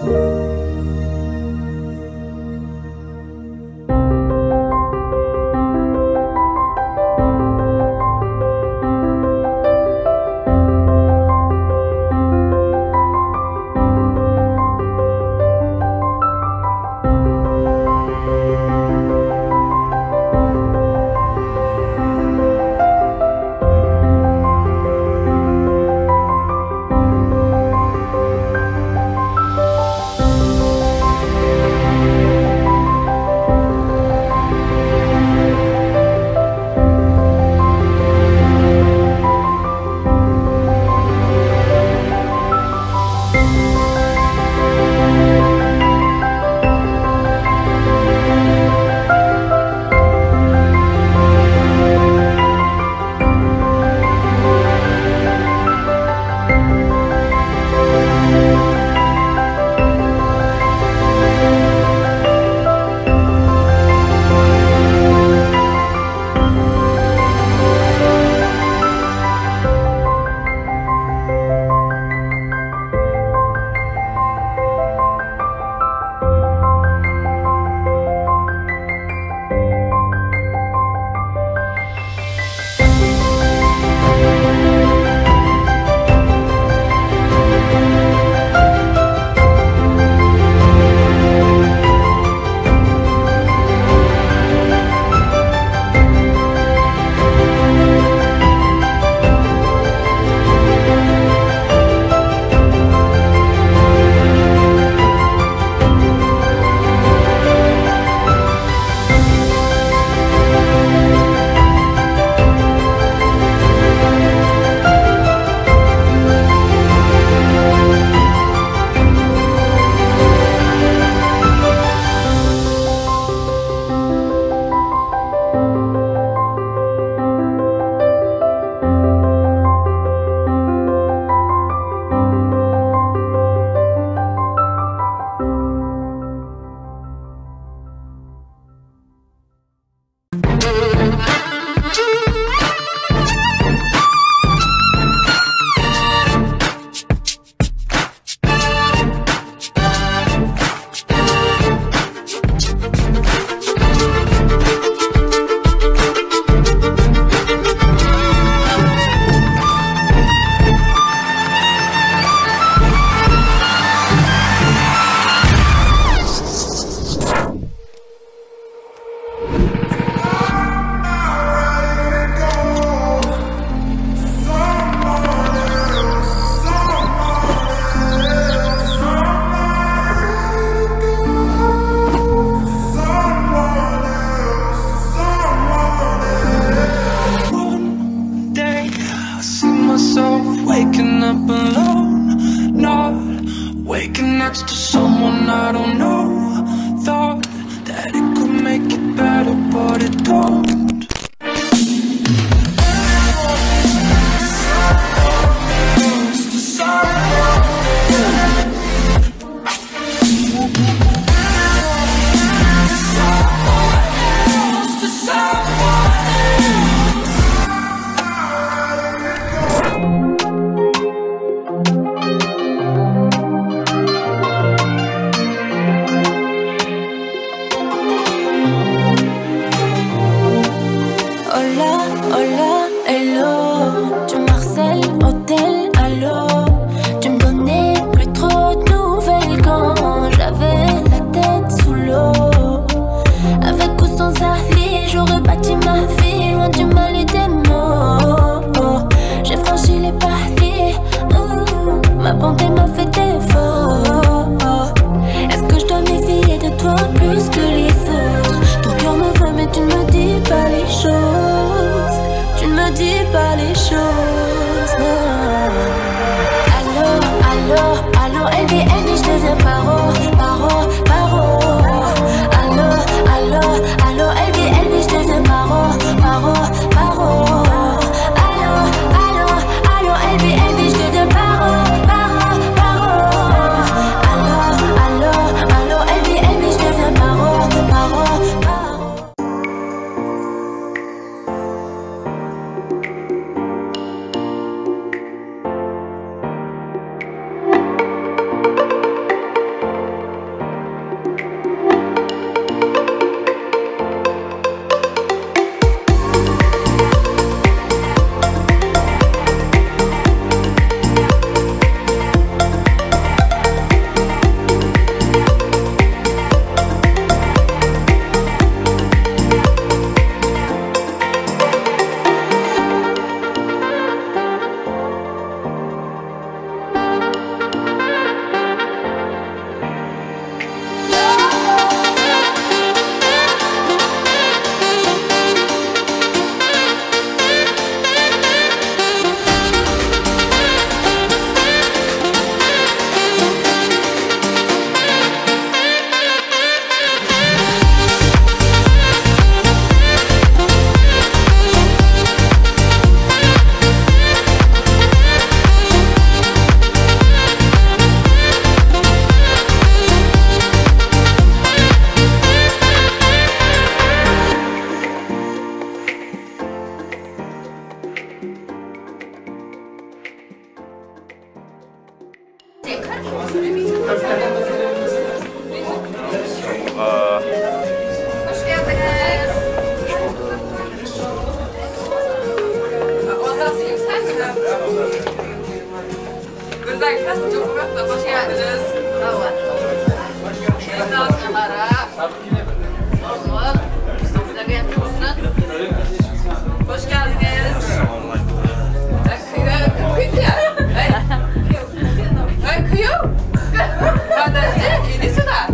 Allo, allo, allo, LB, LB, je deviens paro, paro, paro. Hoş geldiniz. Hoş geldiniz. Hoş geldiniz. Подожди, иди сюда.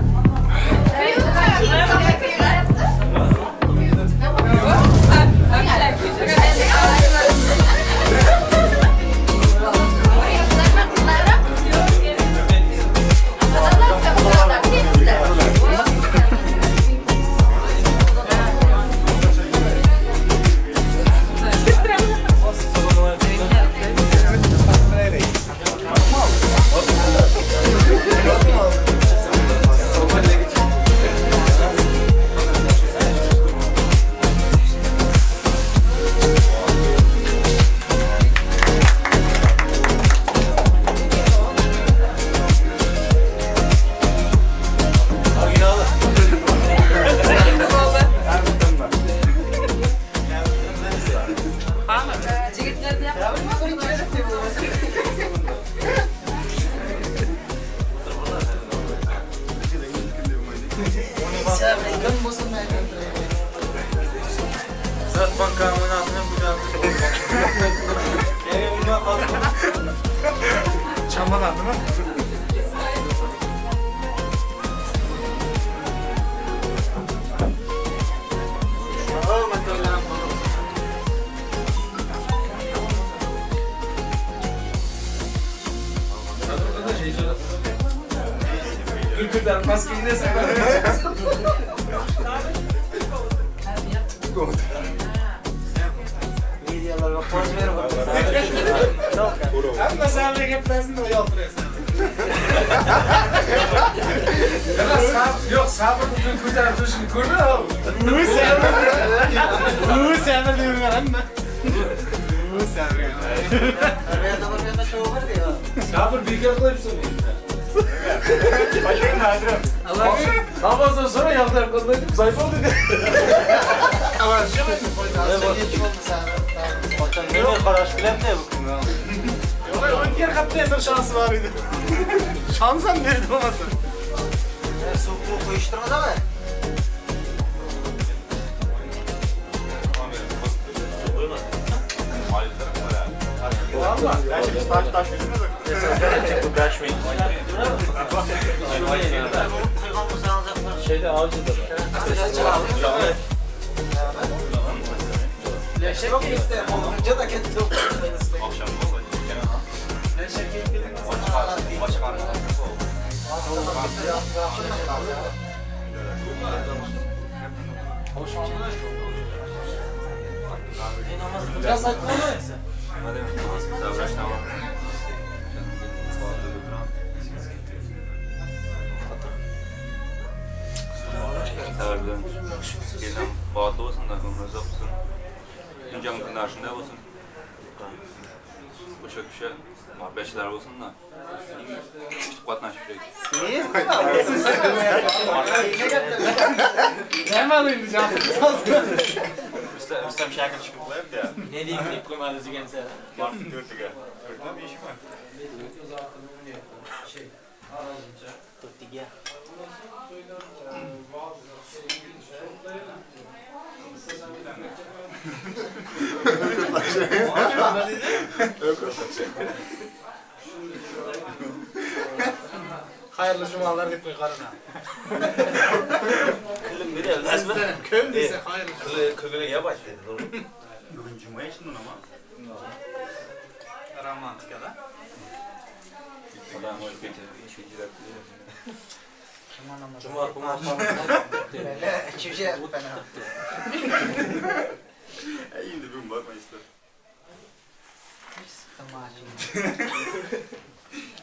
Hayırlı cumalar deb qo'y qarana. Kıl desa hayırlı. Kılını yavaş dedi doğru. Bugün cuma için ama. Romantika da. Cuma cuma. Endi bugun borma işte.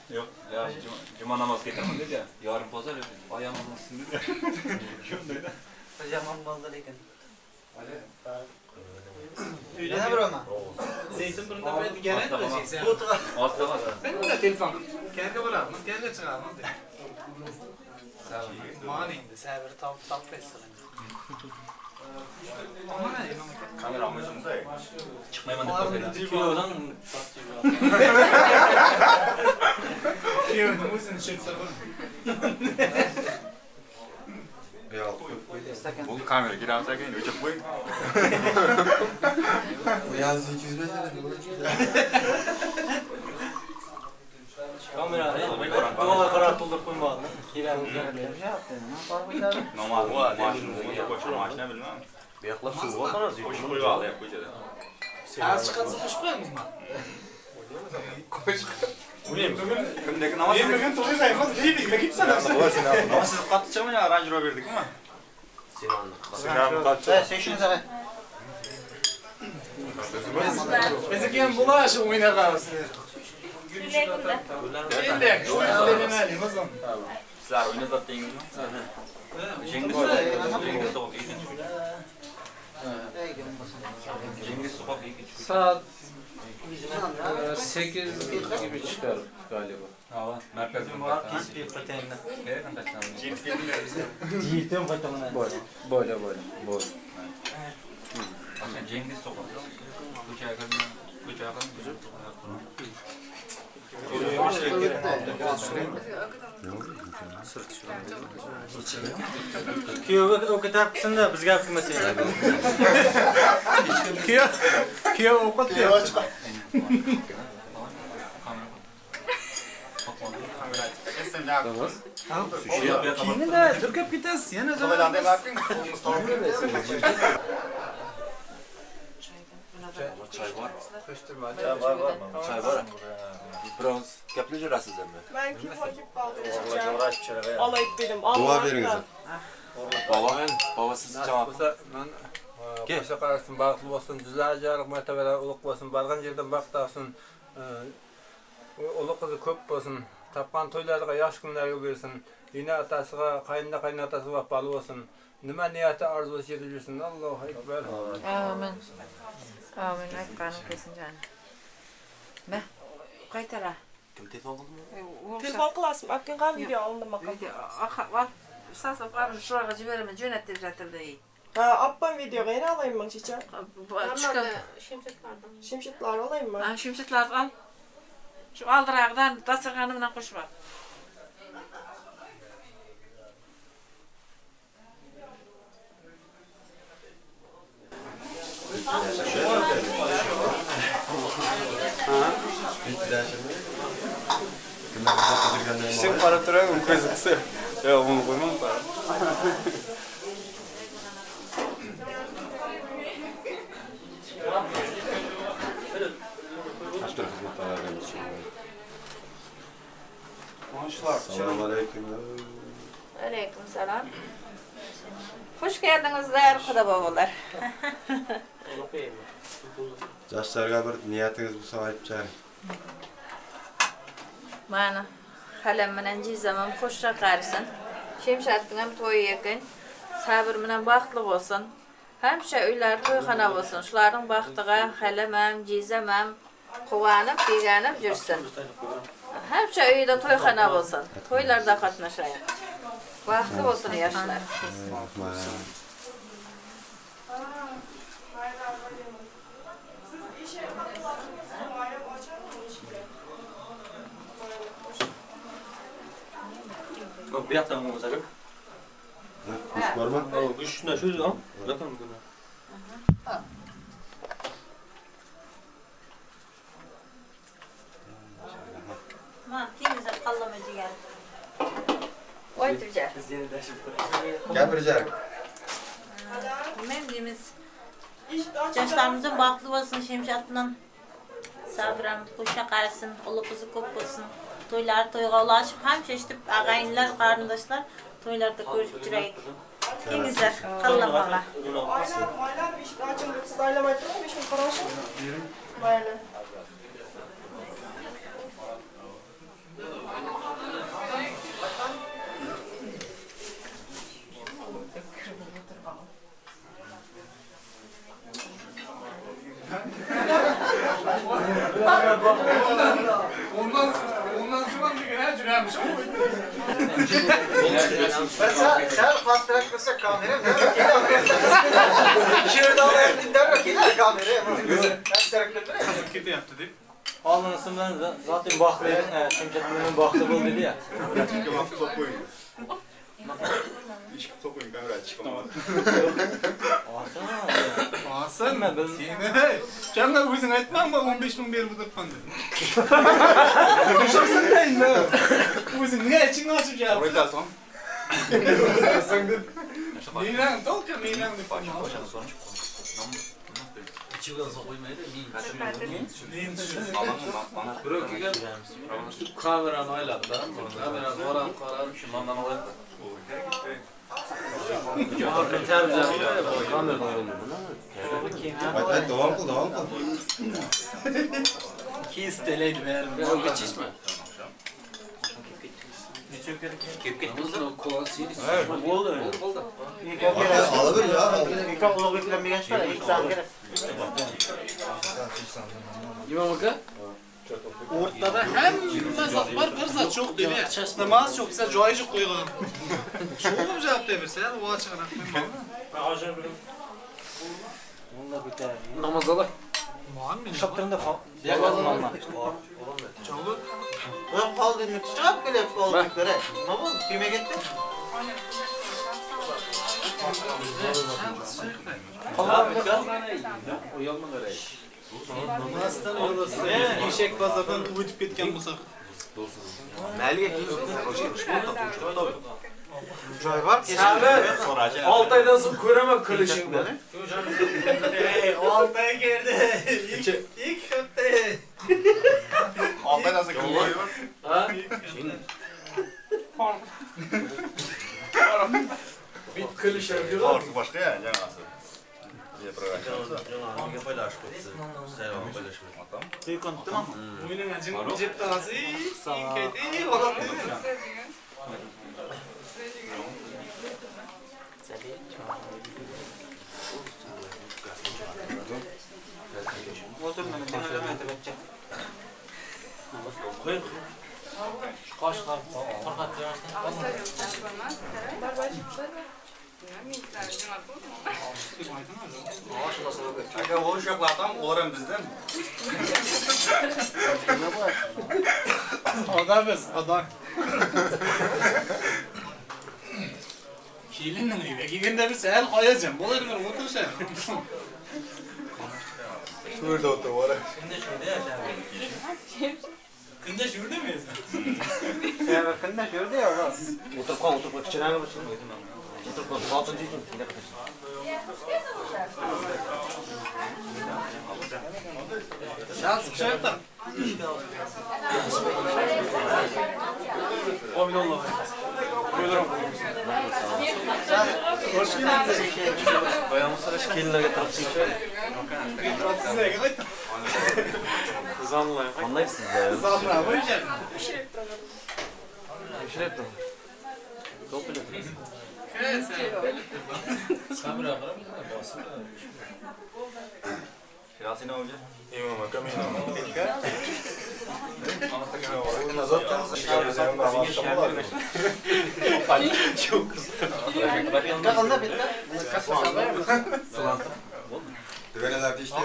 Yok ya cuma namazı ketaman dedi ya. Yarın pazar ya. Ayağım olmasın dedi. Kim dedi? Yaman bozlar ekan. Yana bir olma. Zeytinburnu'nda ben gelen de şey. Sen de telefon. Kendi boramiz, kendi chiqamiz de. Mana endi sabr top etsin. Kamera almayacağım da. Chiqmayman deb qo'ydi. Kuyovdan Kuyovning o'zini tushirib Bu kamera giramiz ekan, o'chib qo'ying. Bu yalnız 205 lira. Kamera duvarga qarab to'ldirib qo'ymadim. Kelamiz. Namoz mashina bilmam. Bu yoqlar suv bor, xolos. Qo'shib qo'yib olyapti ko'chada. Az chiqatsa qo'shib qo'yamizmi? Qo'shib. Kundagi namoz. Men bugun to'ylaymiz, deylik, lekin Namoz qattiq chiqmagan, Range Rover'dikmi? Sinan'ı qattiq. Sen shuni zag'ay. Bizniki ham bo'lashi o'ynag'amiz. Endi denemalimiz. Sizlar o'ynab topdingizmi? Cengiz sokak 2. Saat 8 gibi çıkar galiba. Ha, merkezin var. Böyle böyle. Böyle. Cengiz sokak. Ko'cha yaqin. Kuyovga ovqat qilsin-da, bizga olib kelmasin. Kuyov ovqat deyapti. Kiyimda durkab ketasiz, yana Çay var. Çay var var. Çay var. Bronz gaplashasiz endi. Men kim kelib qoldi. Olayib dedim. Dua beringiz. Baba men, babasiz javob. Men qo'sha qarasin, baxtli bo'lsin, juzlar jarliq martabalar ulug' bo'lsin, borgan yerdan baxt topsin. Ulug' qizi ko'p bo'lsin, topgan to'ylariga yaxshi kunlarga bersin. Ena otasiga, qayinda qaynotasiga vafoli bo'lsin. Nima niyati orzusi yetib yursin. Allohu akbar. Amin. Amin. Aytganim kelsin jonim. Meh, qaytara. Kim telefon qildimi? Telefon qilasizmi? Akang video olindim maqam. Video. Sasab qarab shularga jiberaman, jo'nat deb yotirdi. Ha, appam videoga yana olaymi chicha? Shimshitlar olaymi? Ha, shimshitlarni ol. Shu oldirog'idan dasturxoni bilan qo'shib ol. Sen qarab turadi, uni ko'zi qisib. Yo'q, uni qo'ymam. Selamun aleyküm. Aleyküm selam. Hoş geldinizler, xudo bobolar. Yoshlarga bir niyatingiz bo'lsa aytib chiqing. Mana halam bilan jizam ham qo'shqa qarisin. Shemshatning ham to'yi yaqin. Sabr bilan baxtli bo'lsin. Hamisha uylar to'yxona bo'lsin. Shularning baxtiga halam ham, jizam ham quvonib, beganib yursin. Hamisha uyda to'yxona bo'lsin. To'ylarda qatnashaylik. Baxtli bo'lsin yoshlar. Bu yoqdan bo'lmasa kerak. Kuş var mı? Kuş shunday shu, ha? Zaten buni. Ma, kimse qallama jigar. Voy turjar. Gapirjar. Men deymiz. Yoshlarımızın baxtli bo'lsin, Shemshat bilan Sabram qo'sha qarasin, uli qizi ko'p bo'lsin. To'ylar to'yga ulashib, hamisha eshitib, ag'ayinlar, qarindoshlar to'ylarda ko'rishib yuraylik. Kengizlar, qallamalar. Oylab eshik ochildi. Siz aylamay turing, 5 ming qarashim. Mayli. Sal qattiroq qilsa kamera Şurada olayım kelar kamera. Qizib ketyapti deb. Oldinisi bilan zaten baxtli eding, Shimshat bilan baxtli bo'l dedi ya. Eshikni qo'ying, kamera chiqmaydi. Oson. Seni. Janga o'zing aytmangmi 15 ming berib o'tiribman deb. O'shasini endi. O'zing nega ichingni ochib javob O'ylasan. Deb. Meylang, to'lqa meylang deb. Birov kelgan kamerani oyladi-da. Kamerani o'rab qarab, shu nondan olaydi. Ayt, davom qil, davom qil. Keyin istelaydi baribir. Kechishmi? Kelib ketdimi? Bo'ldi. Bo'ldi. Olaver ya. Ikki ulug'bek bilan bergan chiqadi, ikki soat kerak. Imom aka? O'rtada hamma zot bor, bir zot yo'q deydi. Namoz yo'q desa joyi yo'q qo'ygan. Sho'g'im javob bersa, u ochiqroq qo'ymoqmi? Namoz olay. Shoptirinde Çabuk. Ulan qoldi, chiqib kelyapti oldiklar. Nima bo'ldi? Kema ketdi? Eshak bozordan o'tib ketgan bo'lsak. Joy bor. Sabir, 6 oydan so'ng ko'raman kulishingni. Ey, 6 oy keldi. 2 hafta. 6 oydan so'ng kim bor? Ha? Bit kulishim yo'q. Ortiq boshqa ya, jamoasi. Aka, o uşaqlardan olar bizden. Oda biz, oda. Kelinning uyiga kelganda biz sal qo'yacam, bo'lar bir o'tirishar. Shu yerda o'tirib ora. Kunda shurdimi? Kunda shurdi ya, O'tirib qol, o'tirib qol, kichkinagina bir o'tirib qol, oltinchi uchun Shans qishyapti. Hoş geldiniz. Kelinlarga turib chiqishadi. Qandaysiz? Ishlab turib. Kirasini hoca. İmam aka men. Düveneler işte.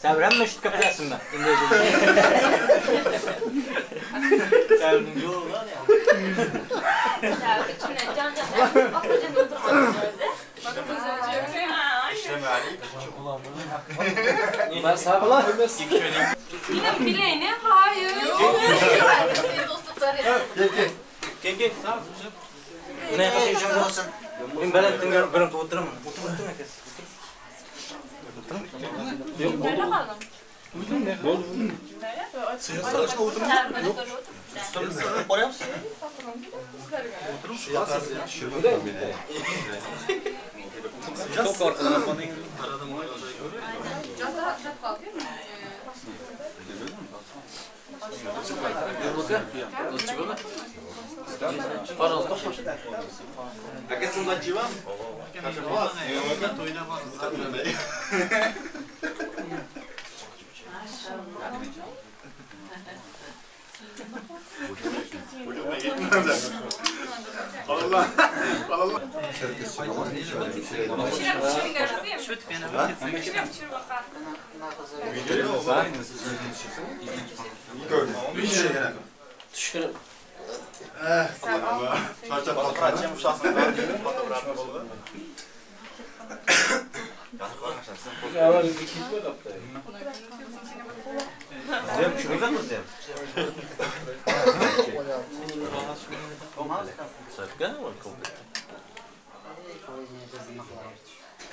Sabır hamma shutga qilasizmi? Sabrning yo'li bor ya. Ben sabır Yine bileğine hayır. Gel gel. Ne qilishim? Men baland tingar birim o'tiraman. O'tir aka. Yo'q, bo'ldi. Boryapsiz?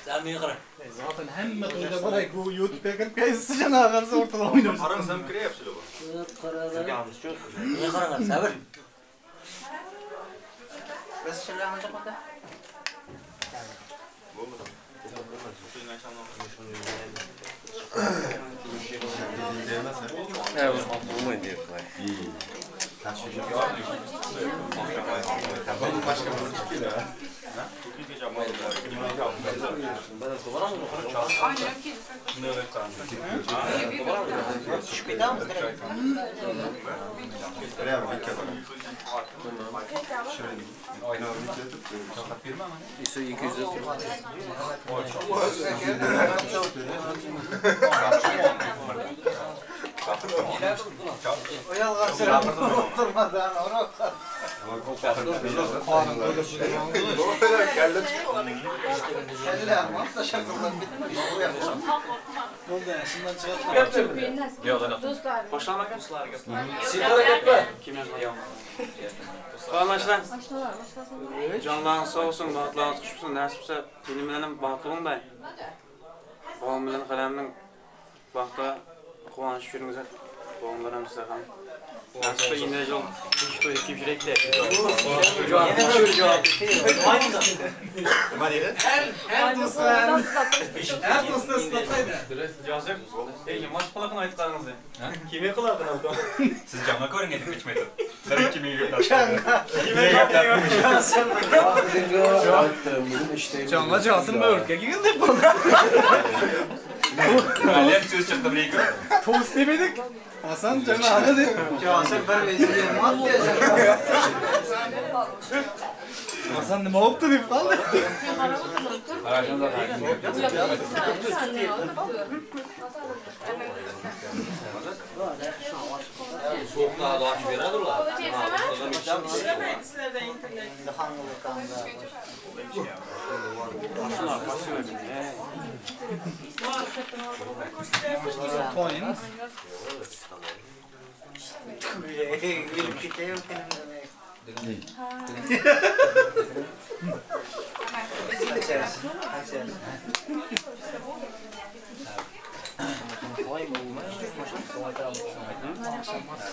Zaten hemme toyda var bu YouTube'ya kirip kayısı canavarsa ortada oynamış. Qarangiz kiryapsizlar bu. Ne qarangiz sabr. Biz shimlarni qo'ydi. Bo'ldi. Canlarınız sağ olsun, bahtlarınız kuş olsun, nasip olsa benim bilen bahtlı olun bay. Babam bilen kaleminin bahtı kuvvanış yürüngüz. Babamlarım size ham. Nasip olsa yine yol, 5 toy 2 yürek de. Cevap. Her dostlar. Her dostlar ıslatlaydı. Joseph, ey, maç kulağını aytqanınız. Kime kulağını aldı? Siz jamga ko'ring edib kechmaydi. Sizlar kimiga gaplashdingiz? Kime Canla cansın böğürtke gidip deb qoldi. Alem so'z chiqdi bir Tost demedik. Hasan cemaat deb. Cansın bir vezir Hasan nima bo'pti deb qoldi. Soğukta açıp beradi ular.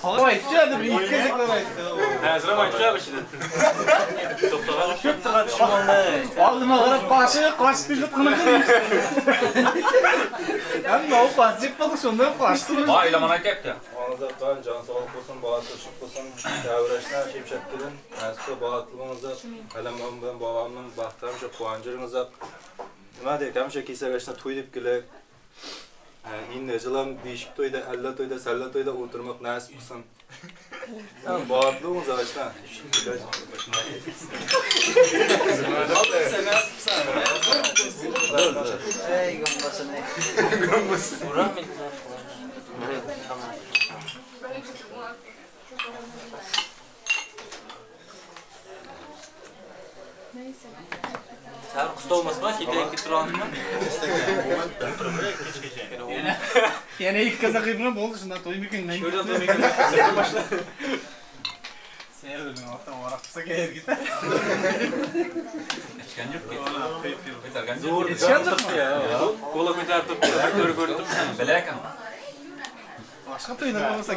Aytishadi, bir yetkazaklar aytdi. Hazır ham aytishadi ichidan. To'xtagan ko'p turgan tushib oldi. Oldima qarab boshi qochdi deb qanaqa deyishdi. Hamma u qochib qoldi, shundan qochdi. Voy, ilaman aytyapti. Onadan jon sog'lik bo'lsin, bolasi o'sib bo'lsin, davrashlar shemshat kelin, nasib baxtli Alam bilan bobomning baxti hamisha quvonchiringiz. Nima deydi, hamisha kesagashdan to'y deb kelak. Endi jilam beshik to'yda, alla to'yda, salla to'yda o'tirmoq nasib qilsin. Baxtli bo'linglar. Ey gombasini. Gombasi. Sen qusta olmasma, ketayib keturolmayman. Yana ikki qaza qilib bo'ldi, shundan to'ymikin. Shundan to'ymikin. Sen o'zing orqadan varaq qilsa qayerga ketadi? Ichgan yo'q. Zo'r ichgan yo'qmi? Kola ko'tarib turibdi, ko'rib ko'rib turibsan. Bilakan. Boshqa to'ylar bo'lsa.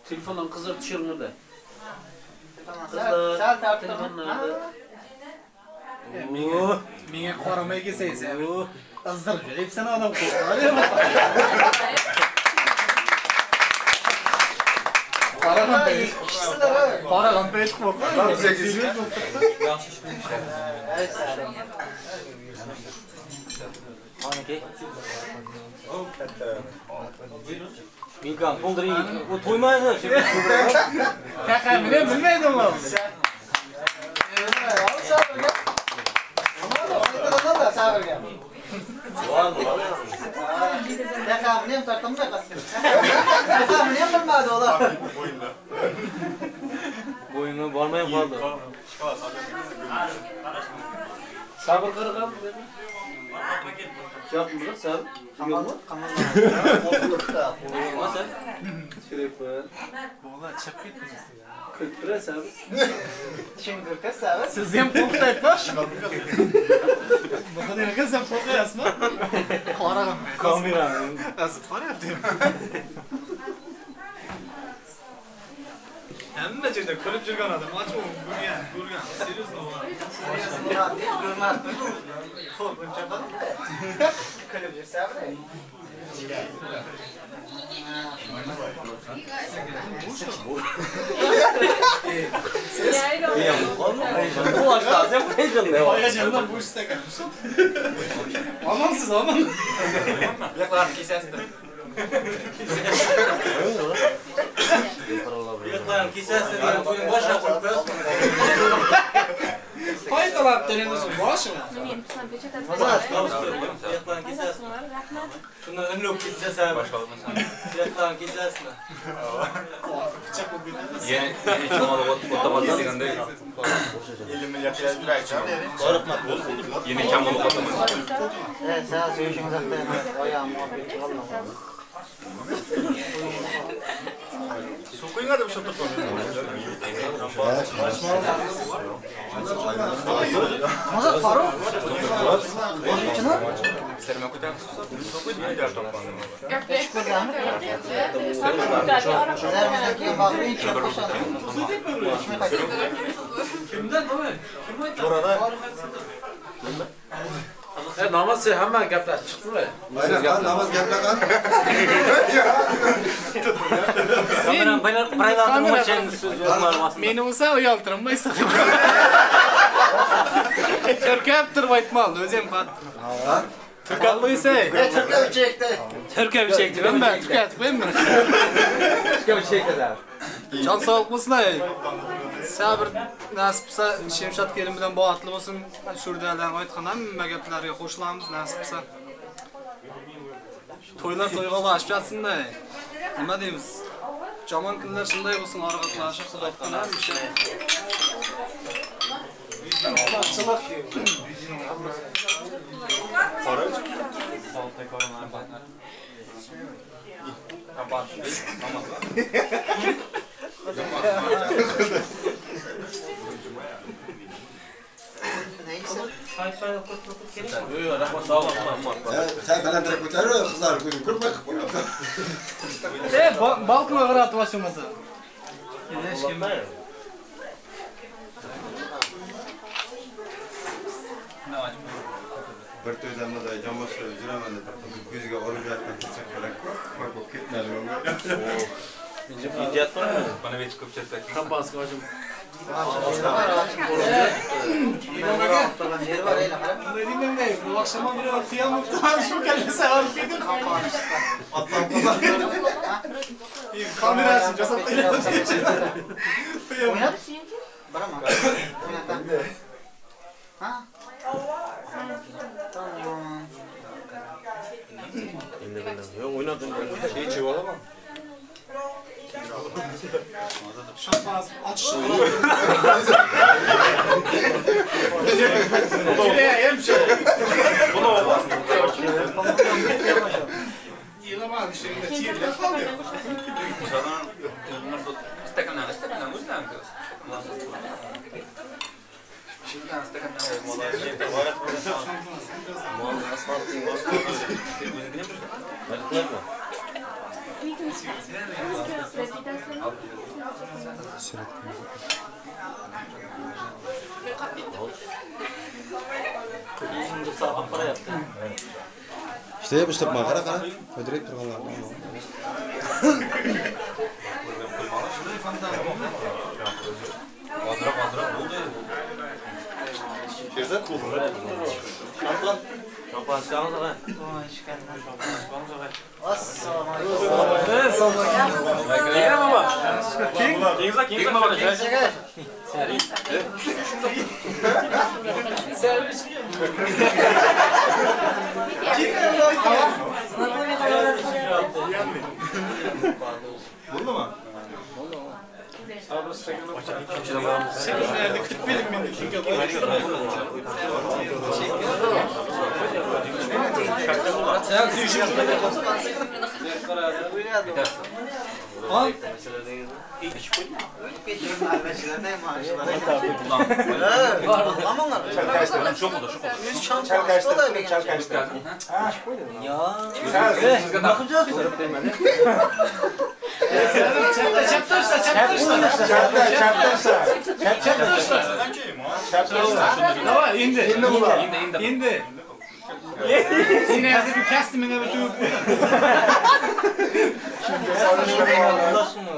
Telefondan qizlar tushiringlar. Qizlar telefonlarda. Menga qaramay kelsangiz, qizdırıp yuribsan odam qo'rqadi. Qaragan payt, qaragan payt qo'rqadi. Yaxshi ish qilishadi. Qaniki? Milkan to'ldiring, u to'ymaydi. Taqamini bilmaydi u. Sabırga. Taqamini ham tortolmay qolsin. Taqamini ham bilmadi ular. Bo'yni bormay qoldi. Sabr qirg'an. Yo'qmi, sabr? Qamalmi? Qamalmi? Sherifi. Bola chiqib ketdingiz. Kulib turasiz. Tishing ko'rkasiz. Siz ham qo'rqyapsiz. Bugun ham qo'rqyapsizmi? Qarag'im. Kamerani. Azib qarayapti. Hamma yerda kulib yurgan odam, ochib ko'rgan, ko'rgan. Seriously. Ko'rmasdim. Xo'p, buncha qoldi. Kulib yursa-mi? Bu istagan. Amansiz, aman. Buyuqlarni kesasiz. Buyuqlarni kesasiz degan to'yni boshqa qo'yib qo'yasizmi? Qaytalab telenizm boshini. Buyuqlarni kesasizmi? Shundan inlab ketsa sen boshqa olmasan. Buyuqlarni kesasizmi? Pichoq bo'lib ketadi. Yana chomol o'taman deganda 50 milliard Qo'rqma. Yana kamol o'taman. Sen suyushingiz haqida oyog'im og'rib ketdi. So'qinglar deb shotib qo'ydi. Mazat Farruh. Kimni? Sizlar ko'tarib so'qinglar topgandim. Kimdan nima? Kim aytdi? Namoz hamma gaplashib chiqdimi? Aynan, namoz gaplaqan. Meni bo'lsa uyaltirmaysan. Turkab turib aytmaldi, o'zim qattiq. Turkab qo'ysang. Turkab chekdi. Turkab chekdi. Ben turkatib qo'yaymi? Turkab chekdi. Jon sog'lik bo'lsin. Sabr nasib bo'lsa Shemshod kelin bilan baxtli bo'lsin. Shurdadan aytgan hamma gaplarga qo'shilamiz nasib bo'lsa. To'ylar to'yga ulashib yotsin-da. Nima deymiz? Yomon kunlar shunday bo'lsin, org'atlashib Xudodan hamisha. Baxtchilik. Sen balandroq ko'tarib, qizlar ko'zini ko'rmay qilib qo'yapti. Balkonga qaratib ochilmasa. Hech kim. Bir to'yda bunday jon boshlab yuraman deb ko'ziga urib yotgan tirsak bilan ko'p ketmadi. Bana bir ko'p chetdak. Kampasga ochib. Bu akşam bir kıyamam şu kellesi alıp gidin. Kamera açın, jasap Oynat. Barama. Oynat. Ha? Tamam. Yo'q, o'ynab Şey olamam. Şampaz açış. Bunu olmaz. Yılaman şeyinde çiğirler kalıyor. Stakandan o'zidan ko'z. Salqin qarayapti. Ishlab ishlab qara qara. O'dirib turganlar. Ozroq ozroq bo'ldi. Sherzod Şampan. Şampan içamiz og'ay. Assalomu alaykum. Keyin baba. Keyin, keyin baba. Servis. Bo'ldimi? Nerede 41 bin. Давай, endi. Endi. Seni hazır bir kestimine bütün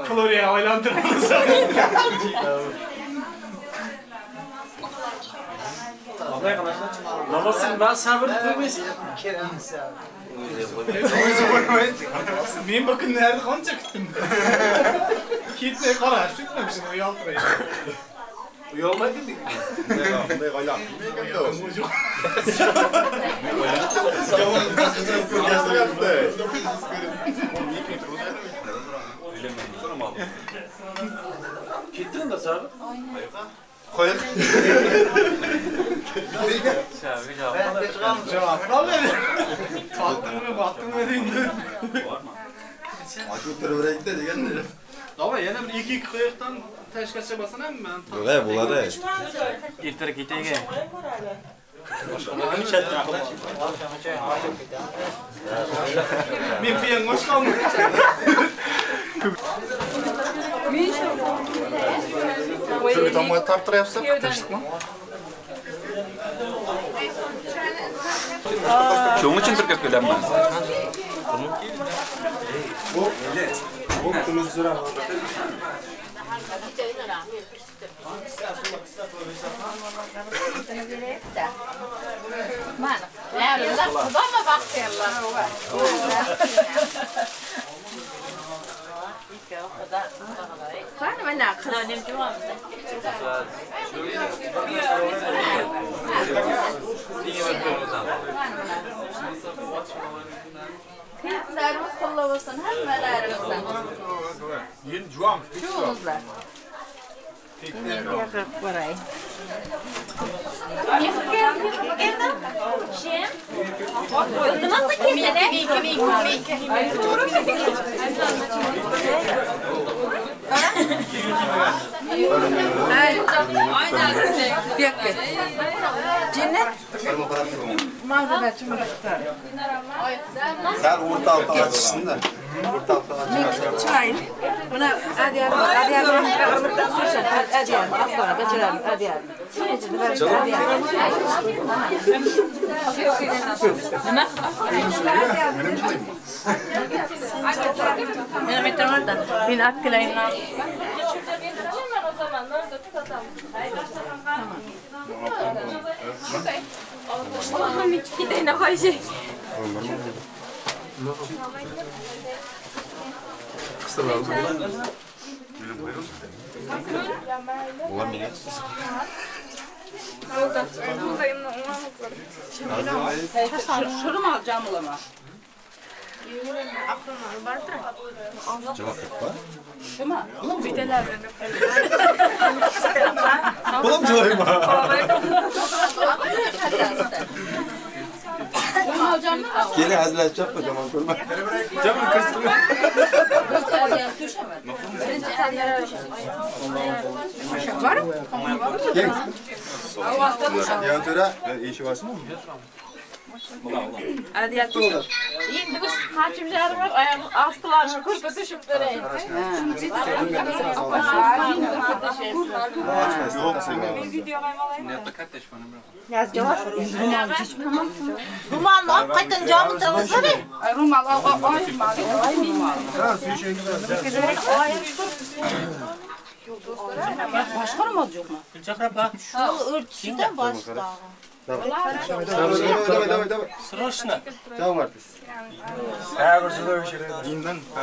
Florya aylandırmamız. Namazın ben sabır qo'ymaysan. Men bakın nerede qancha kutdim. Ketmay qarab tutmamışım, uyaltiraydi. Uyalmaydi dedik. Bunday aylan. Ketdin da sabır. Qo'ying. Javob olmaydi. Tatdingmi, batdingmi deydi. Ochib turaveraylik degan. Давай, yana bir 2-2 qo'yiqdan tashqaricha basan ham men. Bo'ladi, bo'ladi. Ertaga ketayga. Men piyan qo'shqoldim. Shuni tomga torttiryapsiz, tinchlikmi? Shuning uchun turkab kelyapman. Bu kumuzdura. Kıyıklarımız kollavasın hemmelerimizden. Çoğumuzlar. Sen ortalıktan açsın da. Ortalıktan açsın. Çay. Buna Ulan beni. Şunu mu alacağım ulama? Cevap var. Şuma. Bulam cevap var. Gene hazırlayacak kocaman kurma. Canım kırsın. Var mı? Ya töre, işi varsın mı? Endi biz qachib jarib oyog'i ostilarini ko'rpa tushib beray. Rumalni olib qaytadan jomiltiramiz-da. Rumal olib. Boshqa rumal yo'qmi? Gulchehra opa. Shu o'rtisidan boshqa. Давай, давай, давай. Срочно. Sabr juda.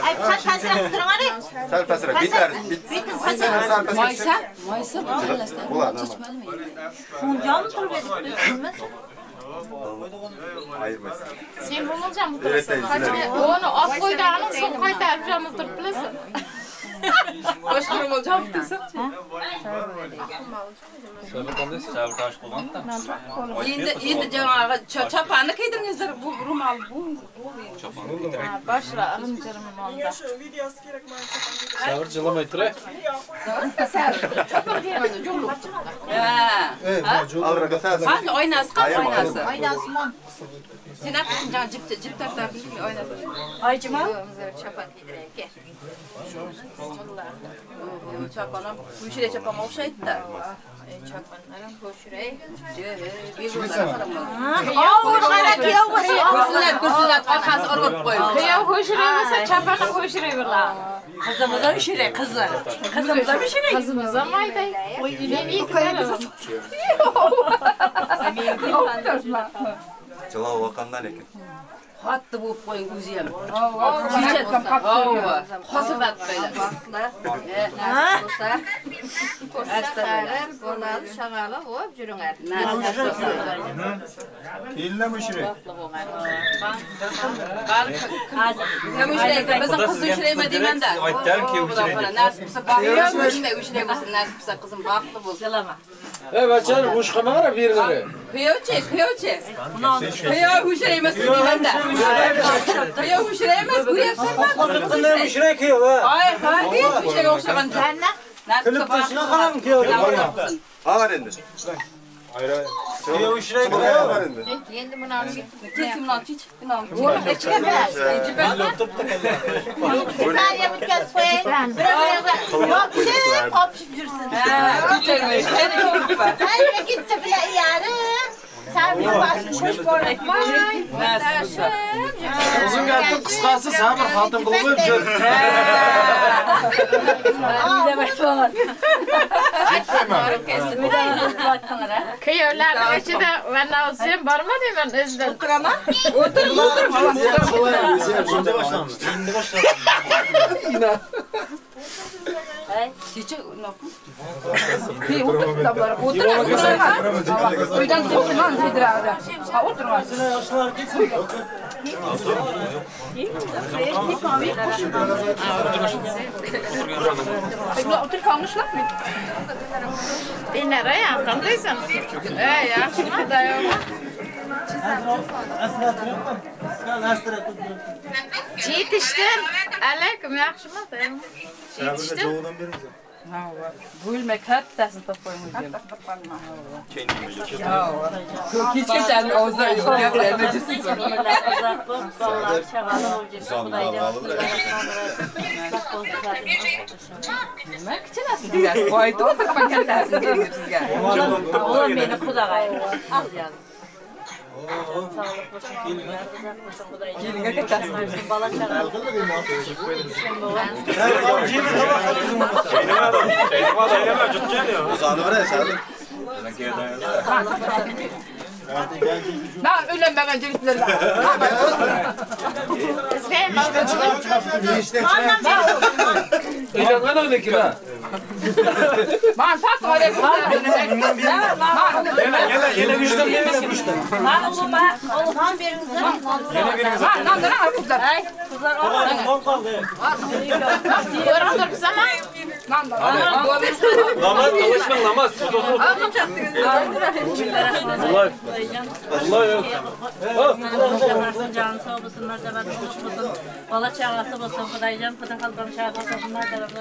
Ay, sal pastroq turing, ana. Sal pastroq, betlar. Maysa, maysa bo'ladi. Jom turib edik. Ayırmaysan. Sen ro'mol jamiltirasan. Uni olib qo'yganim so'ng qaytarib jamiltirib bilasan. Boshqa ro'mol jamiltirsa-chi? Sabr qanday? Sabr tosh qo'ygan-da. Endi janag'i choponni kiydiringizlar, bu ro'mol bu choponni kiydiring. Boshra g'im-jirim ro'molda. Shu videosi kerak mana chopon. Sabr jilamay turay. Chopon kiymaydi, jo'qlik. Ha. Qani oynasi, qani oynasi? Oynasi mon. Sen aqling jang jip tortardi oynasi. Oyjimon, chopon kiydiraylik. Chopon ham qo'shira choponga o'xshaydi-da. Choponlarim qo'shiray. Og'ir qara kuyov bo'lsa, ko'rsinlar, ko'rsinlar, orqasi o'rib qo'yib. Kuyov qo'shiray bo'lsa, chopon ham qo'shiray bo'ladi. Qizimiz ham shiray, qizlar. Qizimiz ham shiray. Qizimiz ham mayday. Jalol vaqandan ekan. Qattiq bo'lib qo'ying o'zi ham. Hozirlatib qo'yinglar. Bo'lsa, qo'shaqarim, bolali, chaqali bo'lib yuringlar. Kelinlar mushirak. Kim ushlaydi? Bizning qiz ushlaymi deymanda. Aytganim kuyov ushlaydi. Nasib bo'lsa baxtli shunday ushlaydi bo'lsin, nasib bo'lsa qizim baxtli bo'lsin. Ey bachar, bo'sh qilmanglar bu yerlari. Kuyovchi, kuyovchi. Kuyov ushlaydi emas deymanda. Kuyov ushlaydi emas, ko'ryapsanmi? Qanday ushlaydi kuyov, ha? Ay, ha, hech ushlayga o'xshagan. Kulib tashla qaram kuyov. Ağır endi. Kuyov ushlaydi kuyov. Endi buni olib Kesin buni olib, buni olib. Saniya bitkazib qo'ying. Bir-biriga yopishib, qopishib yursin. Ha, Qayerga ketsa bilan yarim. Sabr boshini qo'shib bormayman. Uzun gapning qisqasi sabr xotin qilib jur. Kuyovlarning ichida mana o'zim borma deyman o'zidan. O'tiraman. O'tir, o'tir. Endi boshlanadi. Endi boshlanadi. Kecha o'tir, o'tir. Uydan chiqman deydiradi. Ha, o'tirma. Yoshlar ketsin. O'tir qolmishlarmi? Dinara, qandaysan? Ey, yaxshimi, dayomi? Yetishdim. Alaykum, yaxshimi, dayomi? Yetishdim. Bo'lmay kattasini topib qo'ying. Kechgacha og'zida gapirmayman. Nima kichinasiz deyapsiz? Qo'yib o'tiribman kattasini bering deb sizga. O'g'lim meni qudag'ay. Al yozib. Kelinga kattasini bola chaqa. Ben ölenmeden cevizlerle. İşten çıkıp çıkıp. İşten çıkıp. Uylangan öyle ki ha. Ben tat var. Yine yine güçten yine güçten. Oğlum biriniz. Yine biriniz. Lan lan kızlar. Kızlar Namaz çalışma namaz. Allah. Allah yok. Canı sağ olsun, mertabası olsun. Bala çağası olsun, Xudaycan, Xuda xalqım çağası olsun, mertabası.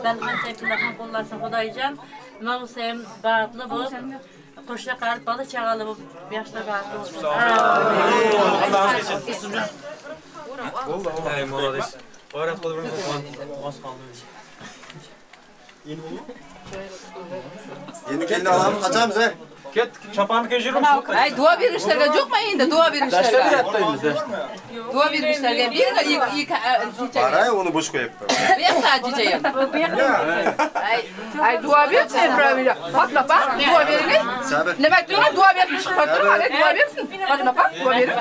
Bəlxan Seyfullah'ın qollarsın Xudaycan. Mən olsayım, baatlı bulup, Qo'sha qarib bola chaqali bo'lib yoshlar baxtli bo'lsin. Ey, молодец. Bayram qilib oz qoldi. Endi kelin olamiz, qochamiz, ey. Ketdik, choponni kiyib yuramiz. Ay, duo berishlarga yo'qmi endi? Duo berishlarga. Dashta endi, dashta. Duo berishlarga beringlar, ikki chichaga. Qaray, uni bo'sh qo'yibdi. Bu yoqda chicha ham. Ay, duo bersin, правильно. Fatma opa, duo bering. Nima aytdilar? Duo berib chiqib turib, duo bersin. Fatma opa, duo bering.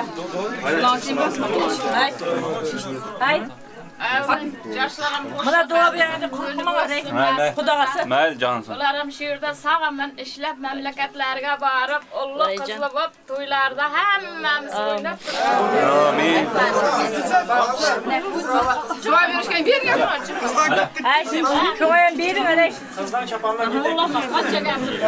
Ay. Mana duo beradi, qo'rqmanglar. Xudoga. Mayli, jonsin. Ular ham shu yerda sog'-omon ishlab, mamlakatlarga borib, ulug' qizli bo'lib, to'ylarda hammamiz o'ynab turamiz. Amin. Duo berishgan bering. Ay, shunga ham bering, ana. Qizdan choponlar ketdi. Qancha gapirdi?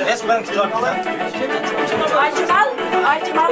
Resmen tutar. Aychimal, aychimal.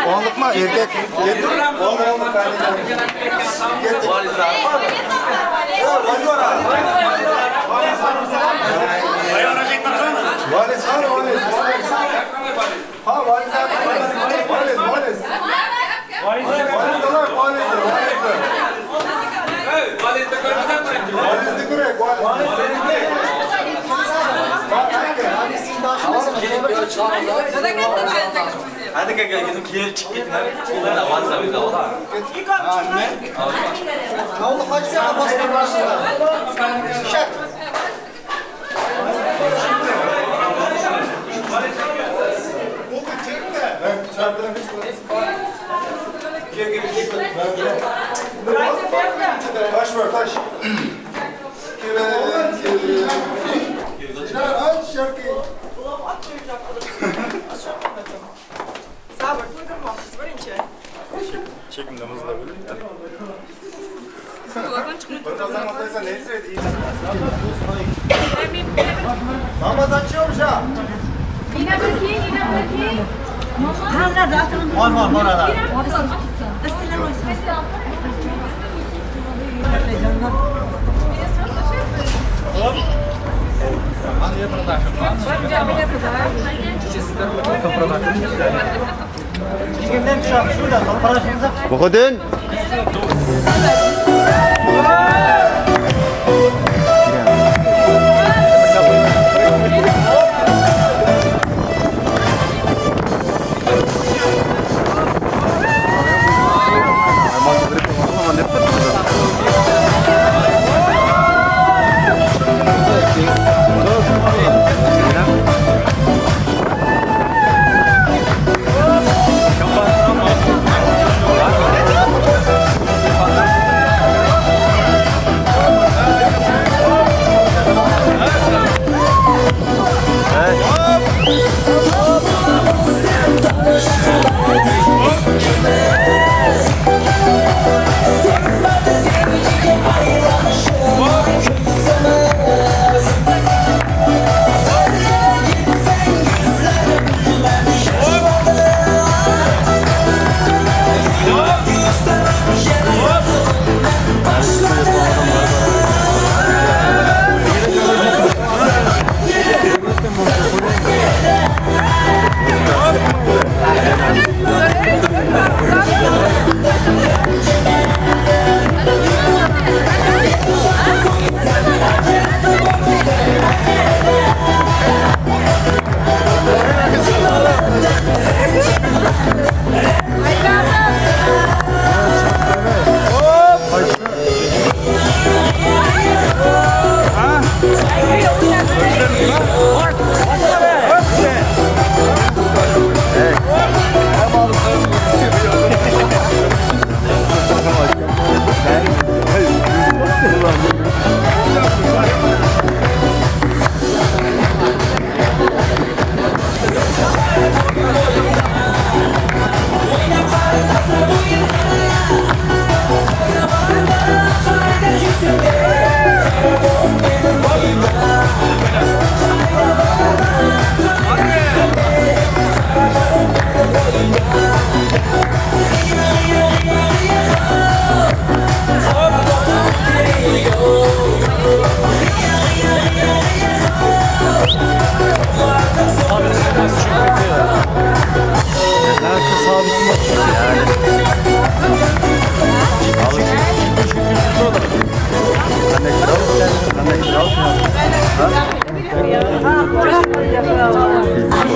Onlukma erkek. Hadi gel gidip kiyer çık gitme. Varsa bir de ola. Ne? Ne oldu? Kaç sene basma başladı? Şak. Taş var taş. Aç şarkıyı. Sabır, to'ydirmoqchisiz birinchi. Çekimde mızla böyle. Namaz açıyormuş ha. Yine bakayım, yine bakayım. Var var var adam. Выходим.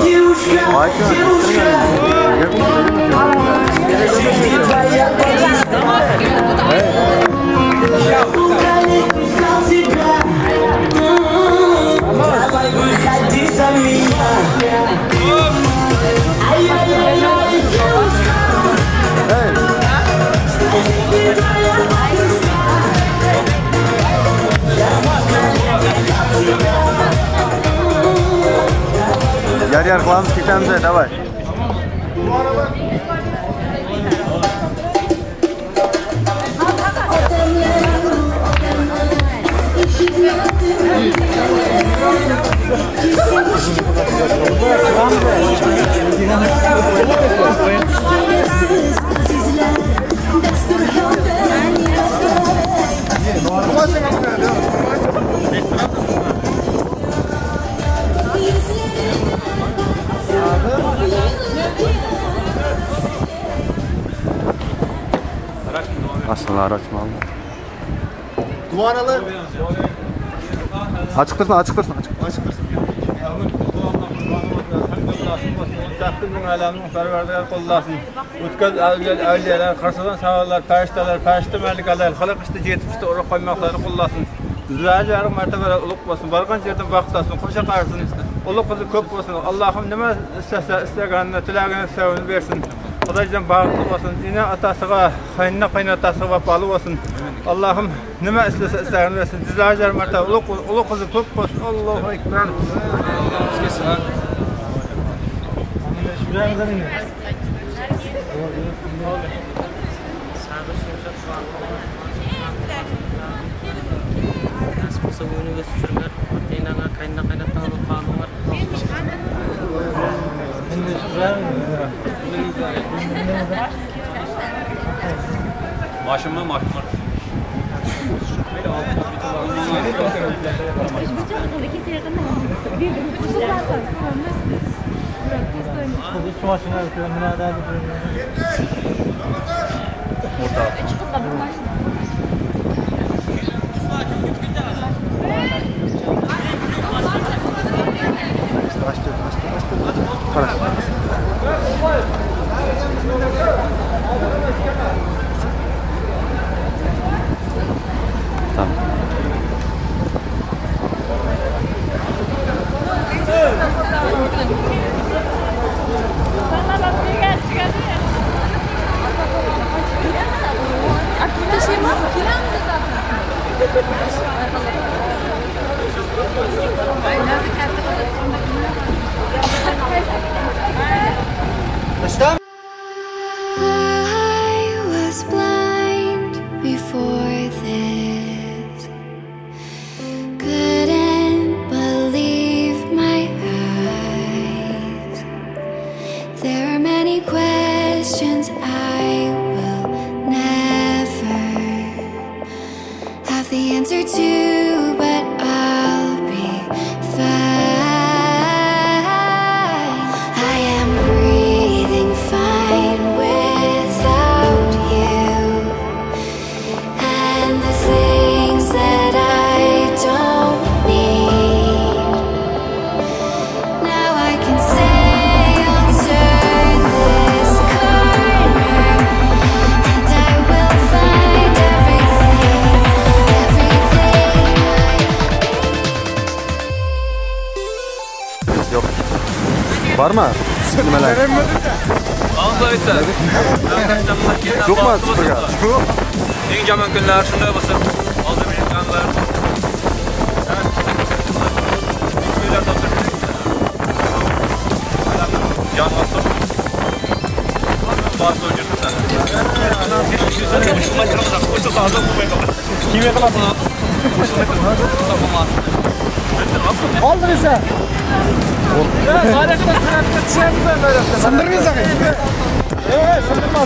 Девушка, я узнал тебя. Давай выходи за меня. Ай-яй-яй-яй, девушка. Yar-yar qilamiz, ketamiz, давай. Aslında açmalı. Duvaralı. Açık dursun, açık dursun, açık. Açık dursun. Taxtımın alamının perverdigar qo'llasin. O'tkaz avliyalar, qarsadan savollar, farishtalar, farishta malikalar, xalq ishda yetib urug' qo'ymoqlari qo'llasin. Bizlar yarim martabalar ulug' bo'lsin, borgan yerdan baxt olsin, qo'sha qarasin. Ulug' qizi ko'p bo'lsin. Allohim nima istasa, istaganini, tilagini, sevini bersin. Xudoyjon baxtli bo'lsin. Ena otasiga, qaynona qaynotasiga vafoli bo'lsin. Allohim nima istasa istaganini bersin. Bizlar yarim marta ulug' qizi ko'p bo'lsin. Allohu akbar. Nasip bo'lsa o'yinga tushirlar, ota-onalar, qaynona-qaynota vafoli. Maşın mı? Maşın var. Tamam. I was blind before this, couldn't believe my eyes. There are many questions I will never have the answer to, but I'll be fine. I am breathing fine without you, and the things that I don't need. Now I can say I'll turn this corner, and I will find everything, everything I Yo'q. Bormi? Nimalar? Yo'qmi süpürge? Eng yomon kunlar shunday bo'lsin. Hozir yetganlar. Jon olsin. Oldu bize. Sındırmayacak. Evet, sındırma.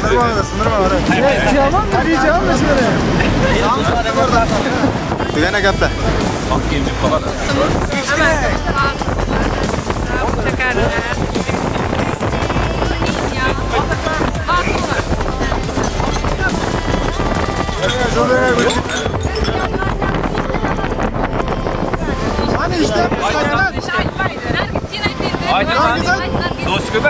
Sındırma, sındırma. Yaman da diyeceğim de şöyle. Tugana gaplar. Mana ishlayapmiz, Aytaman. Do'st ko'p.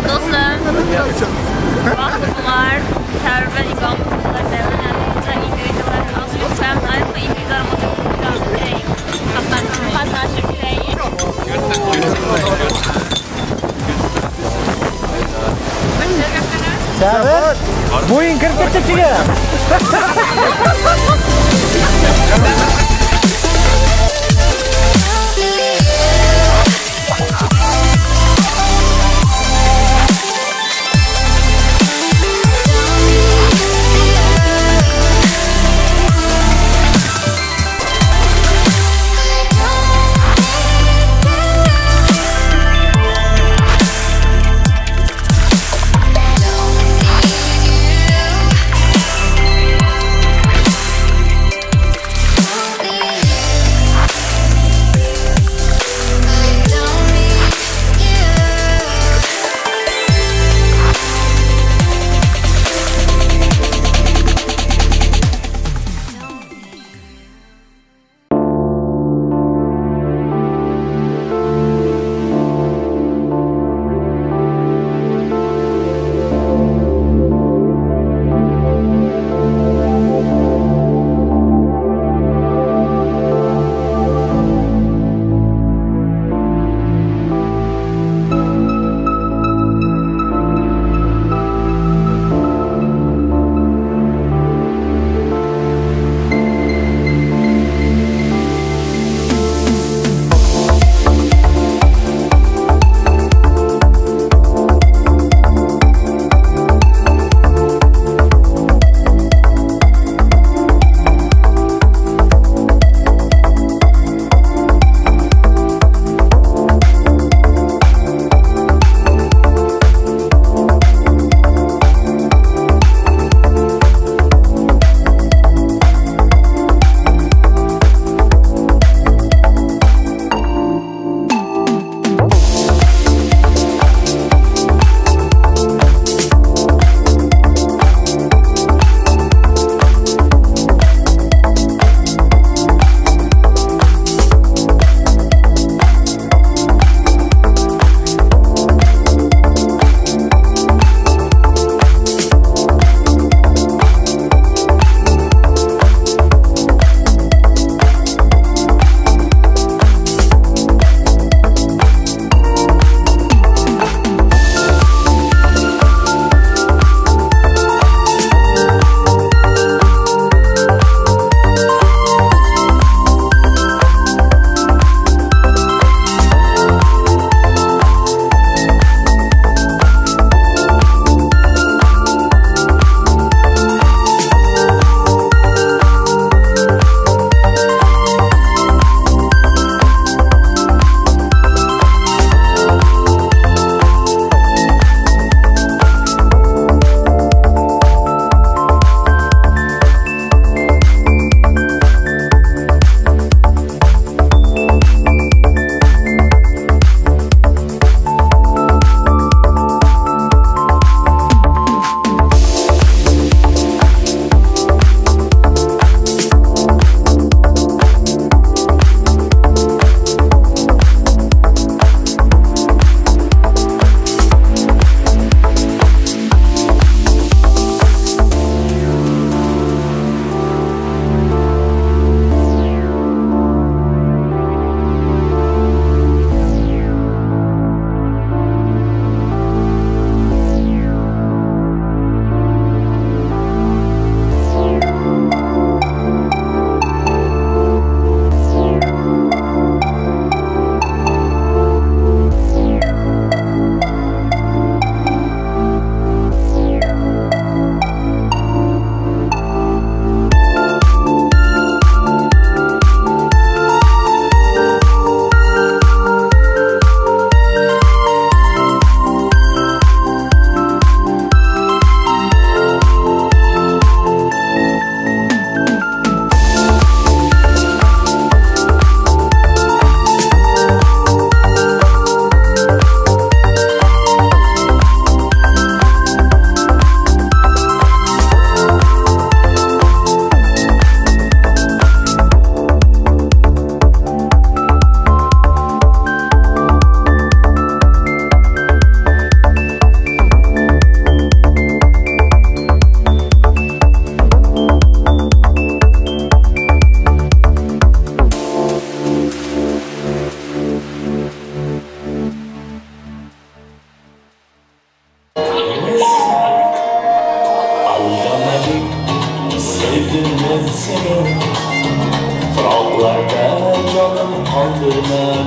Do'stlar, baxtli bo'lar, Sabir iqomatlar, Sabir, bo'ying kirib ketdi ichiga.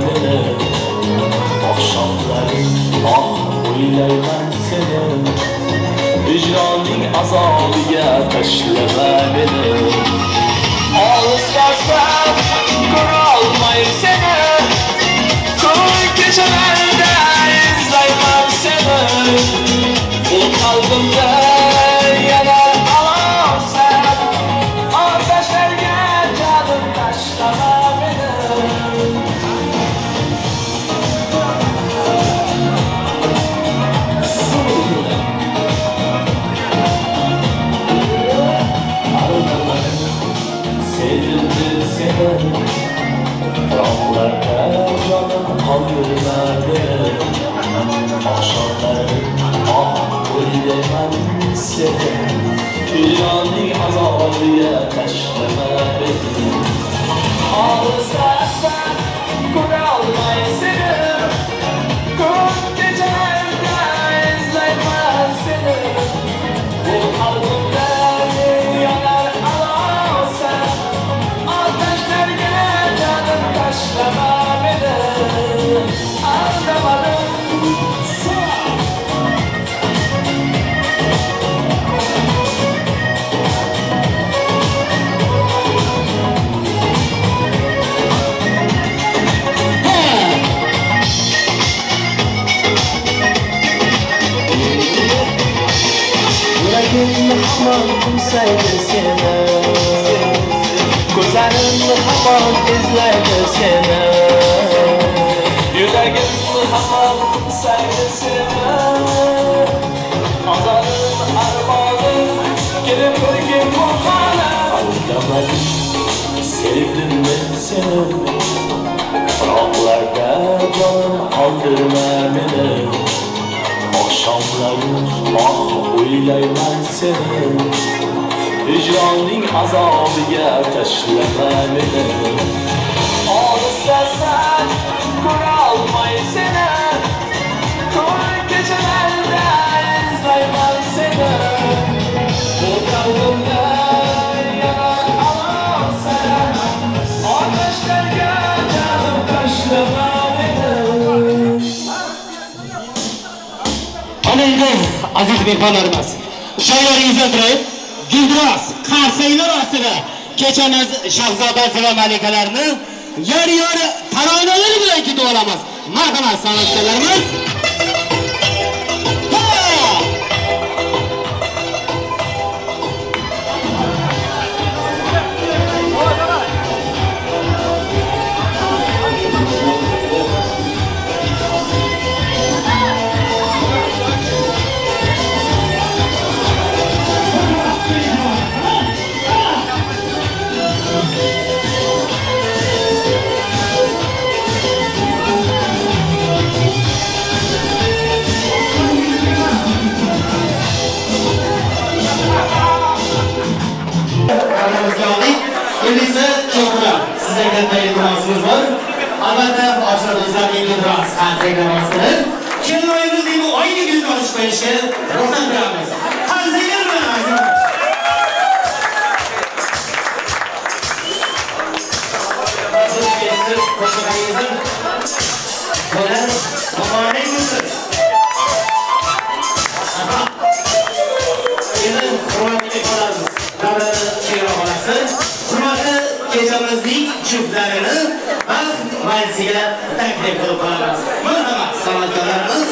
meni. Oqshomlari oh o'ylayman seni. Hicroning azobiga tashlama meni. Olislarsan ko'rolmay seni. Kun kechalarda izlayman seni. Bu qalbimda yanar alovsan. Otashlarga jonim tashlama meni. Sevdim seni, firoqlarda jonim qoldirma meni. Oqshomlari oh o'ylayman seni. Hicroning azobiga tashlama meni. Olislarsan ko'rolmay seni. Kun kechalarda izlayman seni. Bu qalbimda yonar alovsan. Otashlarga jonim tashlama meni. Aldamadim. Yuragim hamon qo'msaydi seni. Ko'zlarim hamon izlaydi seni. Yuragim hamon qo'msaydi seni. Azorim armonim kelib ko'rgin bu holim. Aldamadim, sevdim men seni. Firoqlarda jonim qoldirma meni. Oqshomlari oh o'ylayman seni. Hicroning azobiga tashlama meni. Olislarsan ko'rolmay seni. Kun kechalarda izlayman seni. Bu qalbimda yanar alovsan. Otashlarga jonim tashlama meni. Ana endi aziz mehmonlarimiz, joylaringizda turib, guldiroz qarsaklar ostida kechamiz shahzodasi va malikalarini yor-yor taronalar bilan kutib olamiz. Marhamat san'atkorlarimiz. Endi cho'qlar, sizga katta iltimosimiz bor. Albatta, ochlar endi biroz qarsaklar ostida kelinoyimizning bu oyni yuzini ochib qo'yishga ruxsat beramiz. Qarsaklar bilan azizlar. Qo'shig'ingizni muborak bo'lsin. Endi hurmatli mehmonlarimiz, davlat chegara hurmatli kechamizning juftlarini baxt majlisiga taklif qilib qolamiz. Marhamat, san'atkorlarimiz.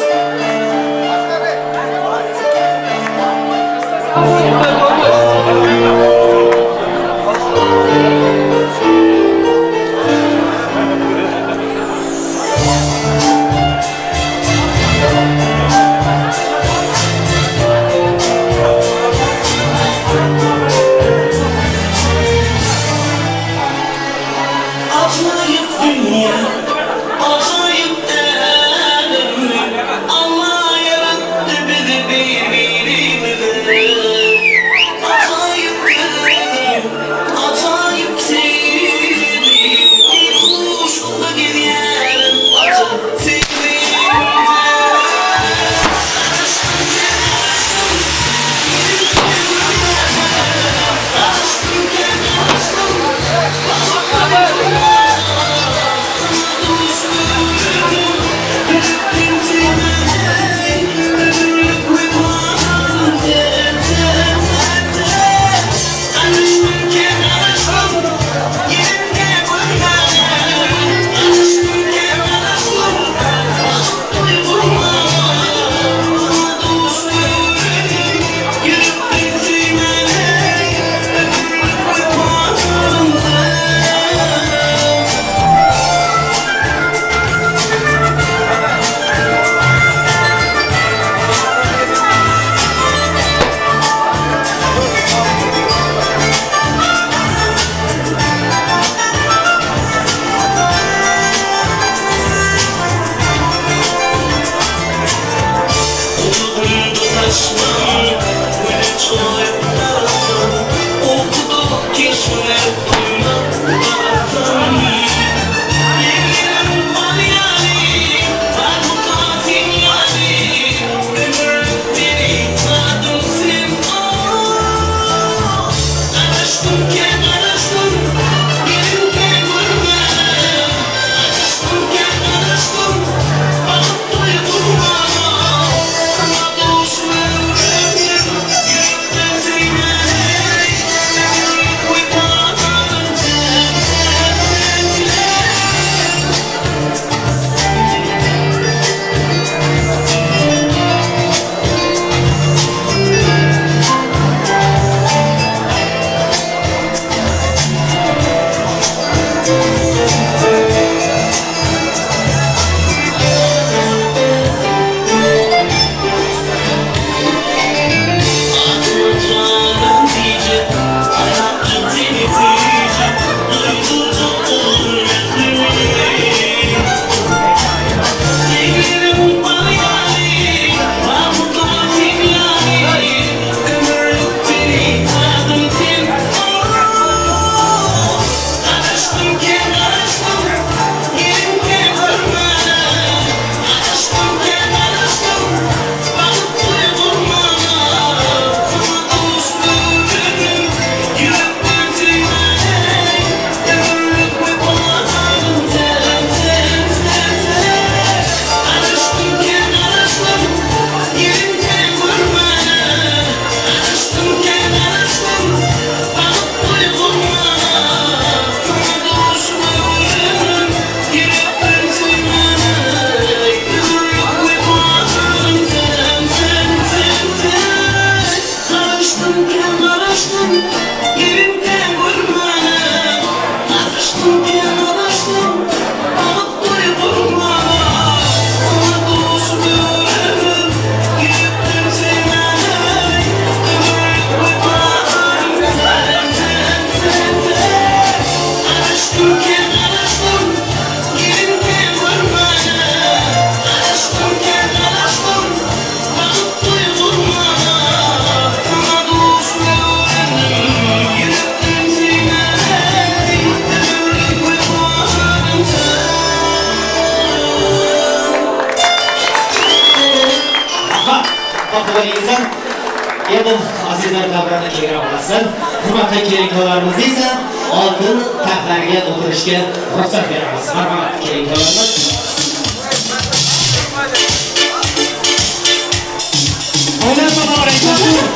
Acayip dünya, acayip alem. Allah yarattı bizi birbirimize. Acayip alem, acayip sevdim. Bir kuşla giderim, acayip sevdim. Aşkım, aşkım, aşkım. Baxtli bo'lingizlar. Endi azizlar davrani kengroq olasizlar. Hurmatli kelinlarimiz esa oltin taxtlarga o'tirishga ruxsat beramiz. Marhamat kelinlarimiz. Oila muborak bo'lsin.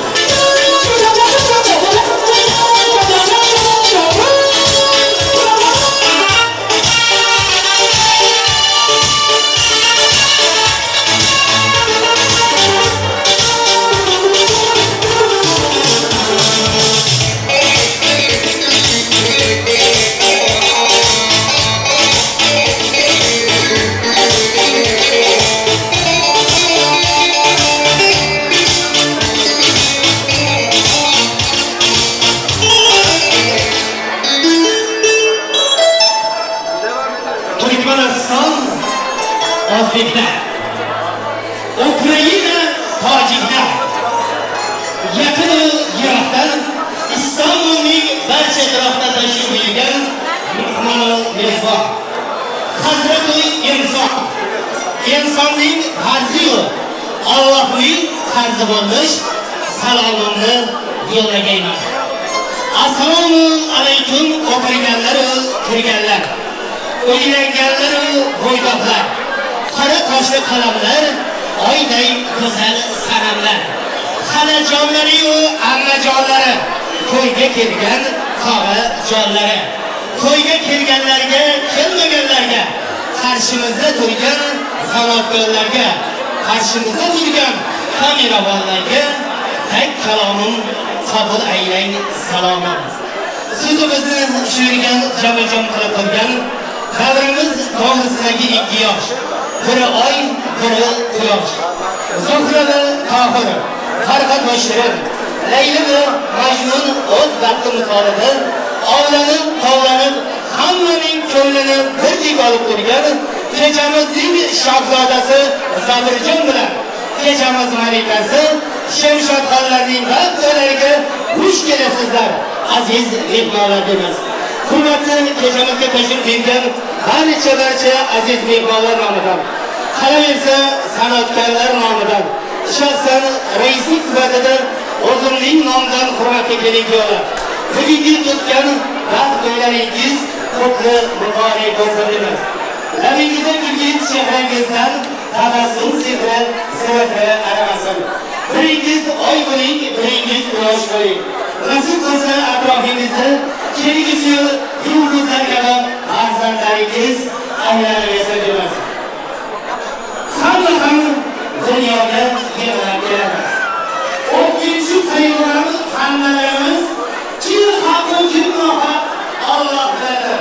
O'zbeklar, Ukraina, tojiklar, yaqin yiroqdan Istanbulning barcha atrofida tashrif buyurgan mehmon mezbon, Hazrati inson, insonning farzi yo'q, Allohning farzi bo'lmish salomimni yo'llagayman. Assalomu alaykum o'tirganlar, kirganlar, o'ylanganlar, bo'ydoqlar, qora toshli qalamlar, oyday go'zal sanamlar, xalajonlari-yu ammajonlari, to'yga kelgan tog'ajonlari, to'yga kelganlarga, kelmaganlarga, qarshimizda turgan san'atkorlarga, qarshimizda turgan kameramanlarga tek kalomim qabul aylang salomim. So'zimizni tushirgan, jamijam qilib qo'ygan davrimiz to'g'risidagi ikki yosh, biri oy, biri quyosh. Zuhra va Tohir, Farhad va Shirin, Layli va Majnun o'z baxti misolida ovlanib, tovlanib, hammaning ko'nglini birdek olib turgan kechamizning shahzodasi Sabirjon bilan kechamiz malikasi Shemshadxonlarning baxtlariga xush kelasizlar, aziz mehmonlar deymiz. Hurmatli kechamizga tashrif buyurgan barcha aziz mehmonlar nomidan, qolaversa san'atkorlar nomidan, shaxsan raislik sifatida o'zimning nomimdan hurmatli kelin-kuyovlar, bugungi tutgan baxt to'ylaringiz qutli muborak bo'lsin deymiz. Labingizdan kulgan chehrangizdan tabassum sehri sirri aramasin. Biringiz oy bo'ling, biringiz quyosh bo'ling. Nasib qilsa atrofingizda kelgusi yulduzlar kabi farzandlaringiz aylanaversin deymiz. Hamma ham dunyoga yig'lab kelamiz. O'tkinchi qayg'uramiz hammalarimiz, kim haq kim nohaq Alloh biladi.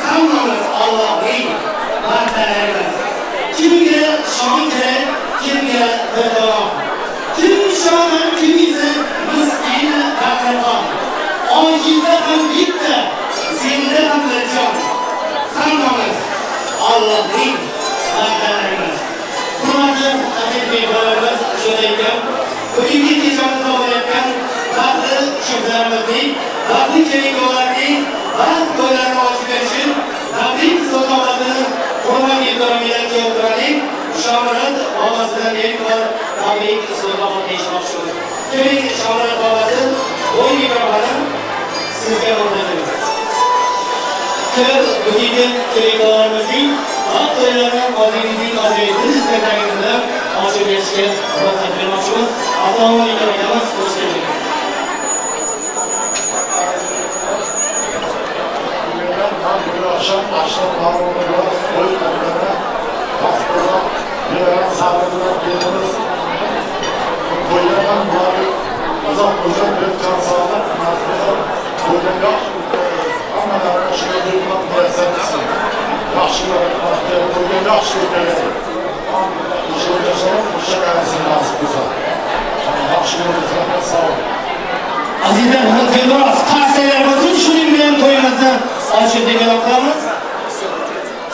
Hammamiz Allohning bandalarimiz. Kimga shon kerak, kimga bildon. Kim shonan, kim esa miskin faqirxon. Ojizda ham bitta, senda ham bir jon. Hammamiz Allohning bandalarimiz. Hurmatli aziz mehmonlarimiz, shunday ekan, bugungi kechamizda bo'layotgan baxtli juftlarimizning, baxtli kelin-kuyovlarning baxt to'ylarini ochib berish uchun tabrik sovg'atini hurmat ehtirom bilan keltiraylik. Shomurod bobosidan ilk bor tabrik sovg'atini eshitmoqchimiz. Keling, Shomurod bobosi, bu mikrofonni sizga o'rnatamiz. Kelib, bugungi kelin-kuyovlarimizning baxt to'ylarini o'zingizning ajoyib istaklariniz bilan ochib berishga ruxsat bermoqchimiz. Assalomu alaykum akamiz, xush keldingiz. Bu akşam marumda toy toplarına haftada bir ara sabrına geliriz. Toylardan mübarek uzak hocam bir can sağlık, nasılsa toydan yaxşı hammalarına şöyle duymak müyesser etsin. Yaxşılar, toydan yaxşı ötəli. Hoşça nasip olsa. Yaxşı yolda sağ olun. Azizlar, biraz qarsaklar bo'lsin, shuning bilan to'yimizni ochib deb e'lon qilamiz.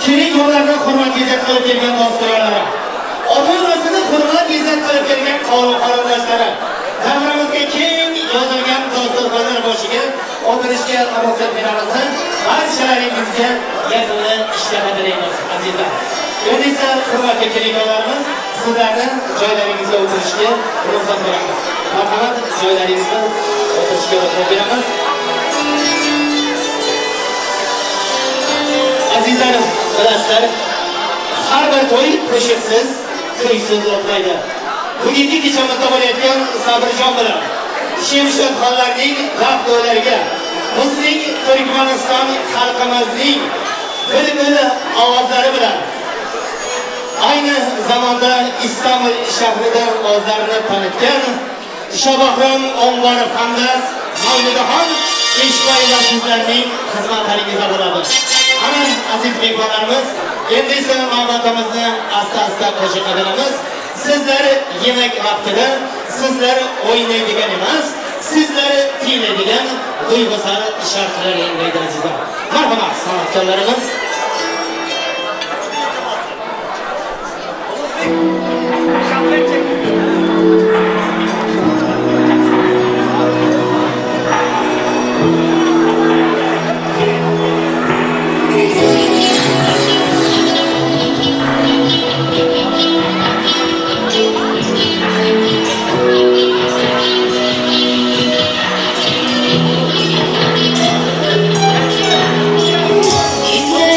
Kelin-kuyovlarni hurmat izzat qilib kelgan do'stlarlari, ota-onasini hurmat izzat qilib kelgan qavm-qarindoshlari, davramizga keng yozilgan dasturxonlar boshiga o'tirishga ruxsat beramiz. Barchalaringizga yaqinli ishtaha tilaymiz, azizlar. Endi esa hurmatli kelinlarimiz, sizlarni joylaringizga o'tirishga ruxsat beramiz. Marhamat, joylaringizga o'tirishga ruxsat beramiz. Azizlarim, bilasizlar, har bir to'y qo'shiqsiz, to'ysiz o'tmaydi. Bugungi kechamizda bo'layotgan Sabirjon bilan Shemshod xonlarning vaqt to'ylariga bizning Turkmaniston xalqimizning bir-bir ovozlari bilan ayni zamonda Istanbul shahrida o'zlarini tanitgan Shabahrom O'ng'orov hamda Mavlidaxon Eshboyeva sizlarning xizmatlaringizda bo'ladi. Ana aziz mehmonlarimiz, endi esa navbatimizni asta-asta qo'shiqqa beramiz. Sizlar yemak vaqtida sizlar o'ynaydigan emas, sizlar tinglaydigan duyg'usal shartlar yangraydi azizlar. Marhamat, san'atkorlarimiz. He said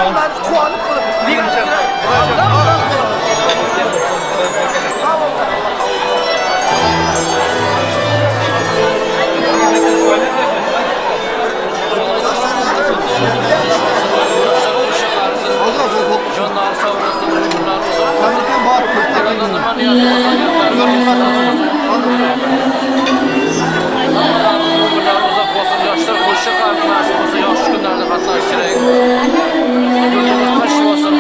Hammamiz quvonib Yoshlar qo'shiq qatnash bo'lsa, yaxshi kunlarda qatnash kerak. Yurtimiz tinch bo'lsin.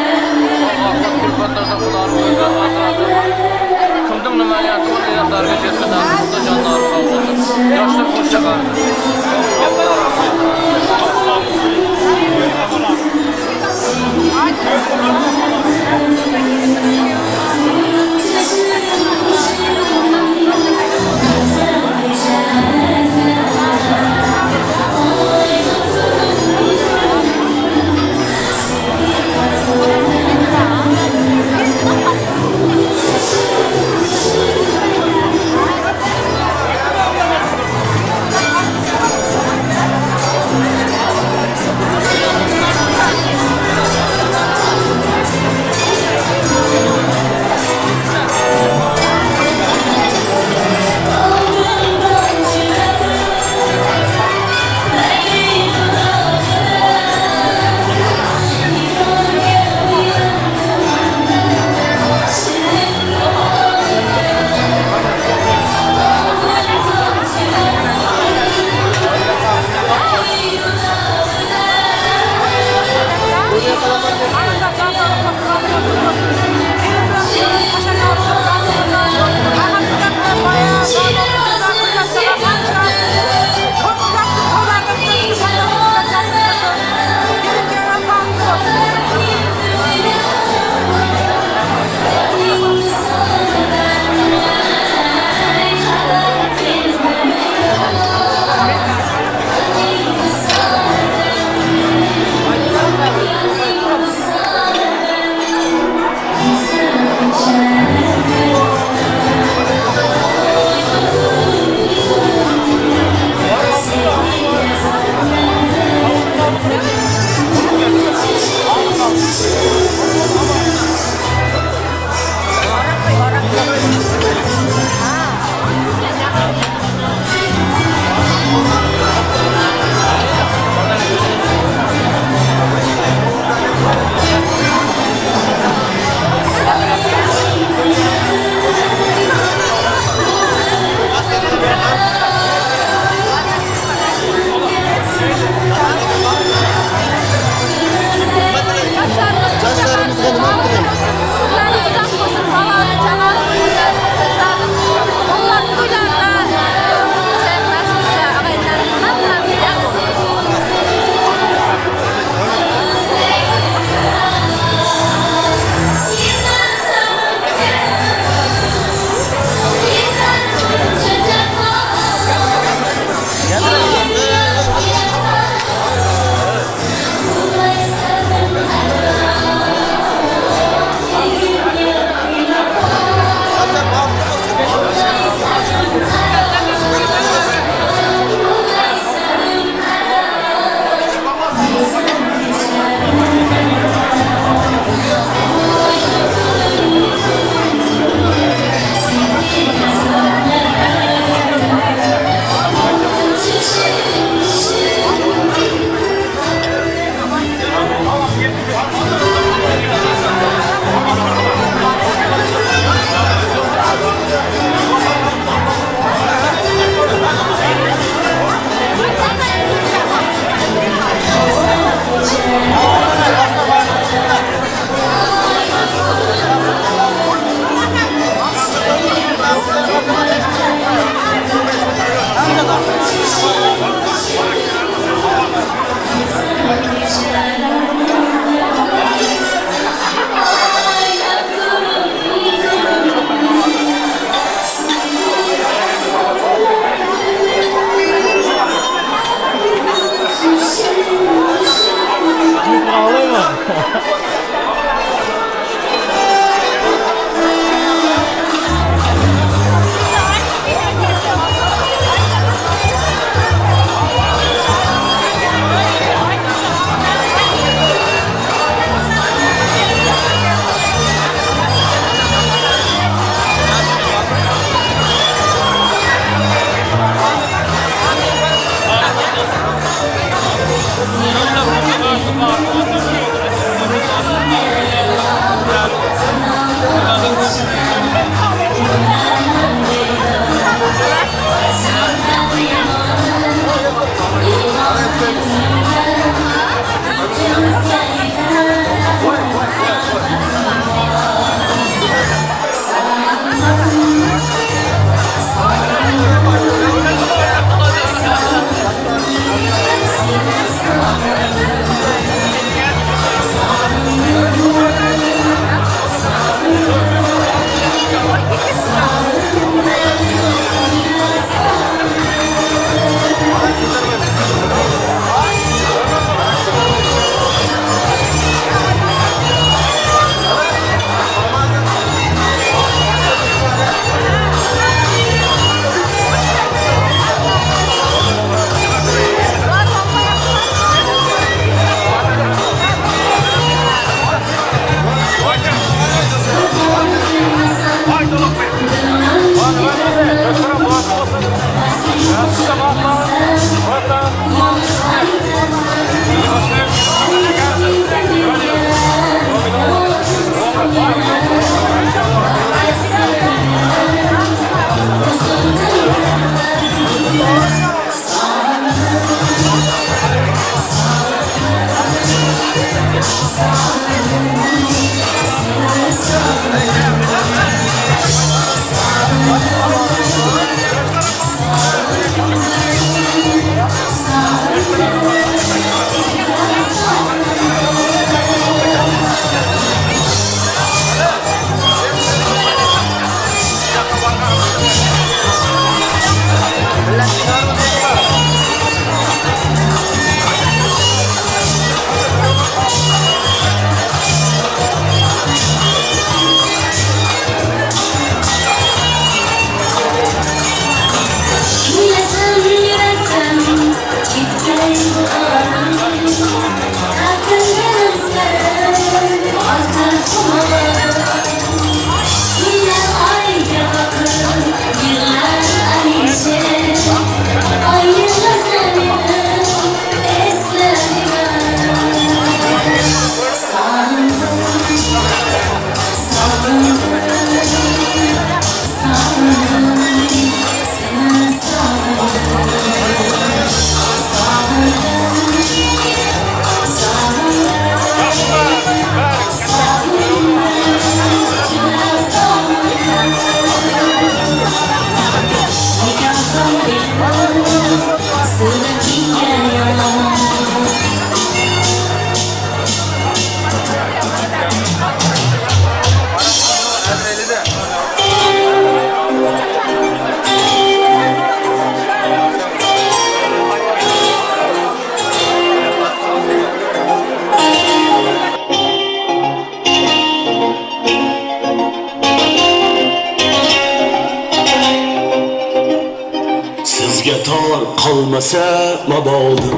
Qolmasa mabodo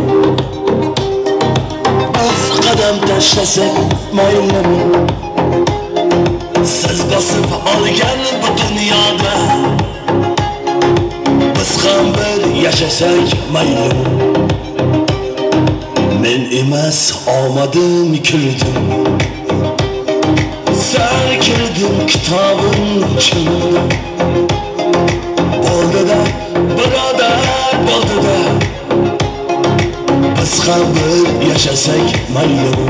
bir qadam tashlasak maylimi, siz bosib olgan bu dunyoda biz ham bir yashasak maylimi. Men emas omadim kirdim, sen kirdim kitobim chimdim. Bo'ldi-da birodar, bo'ldi-da, biz ham bir yashasak maylimi.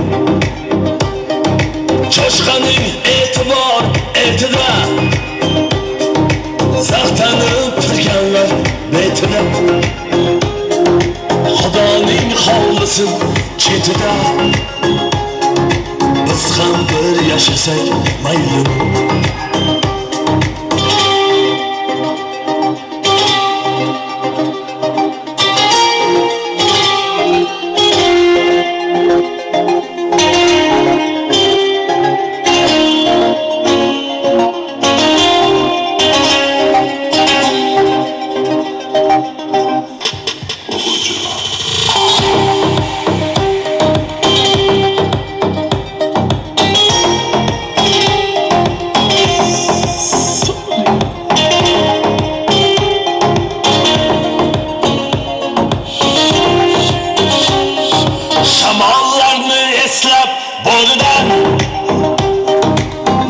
Choshqaning e'tibor etida, zavqlanib turganlar betida, Xudoning hovlisi chetida biz ham bir yashasak maylimi.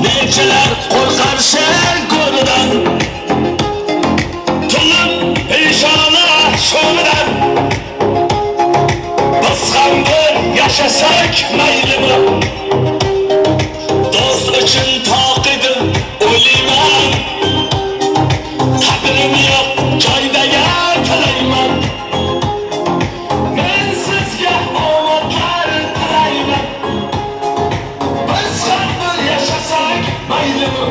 Nechalar qo'rqar Chiqarishar go'ridan, Tulib peshona sho'ridan. Biz ham bir yashasak maylimi? Do'st uchun toqidib o'layman. Qadrim yo'q joydaga tilayman. Men sizga omadlar tilayman. Biz ham bir yashasak maylimi?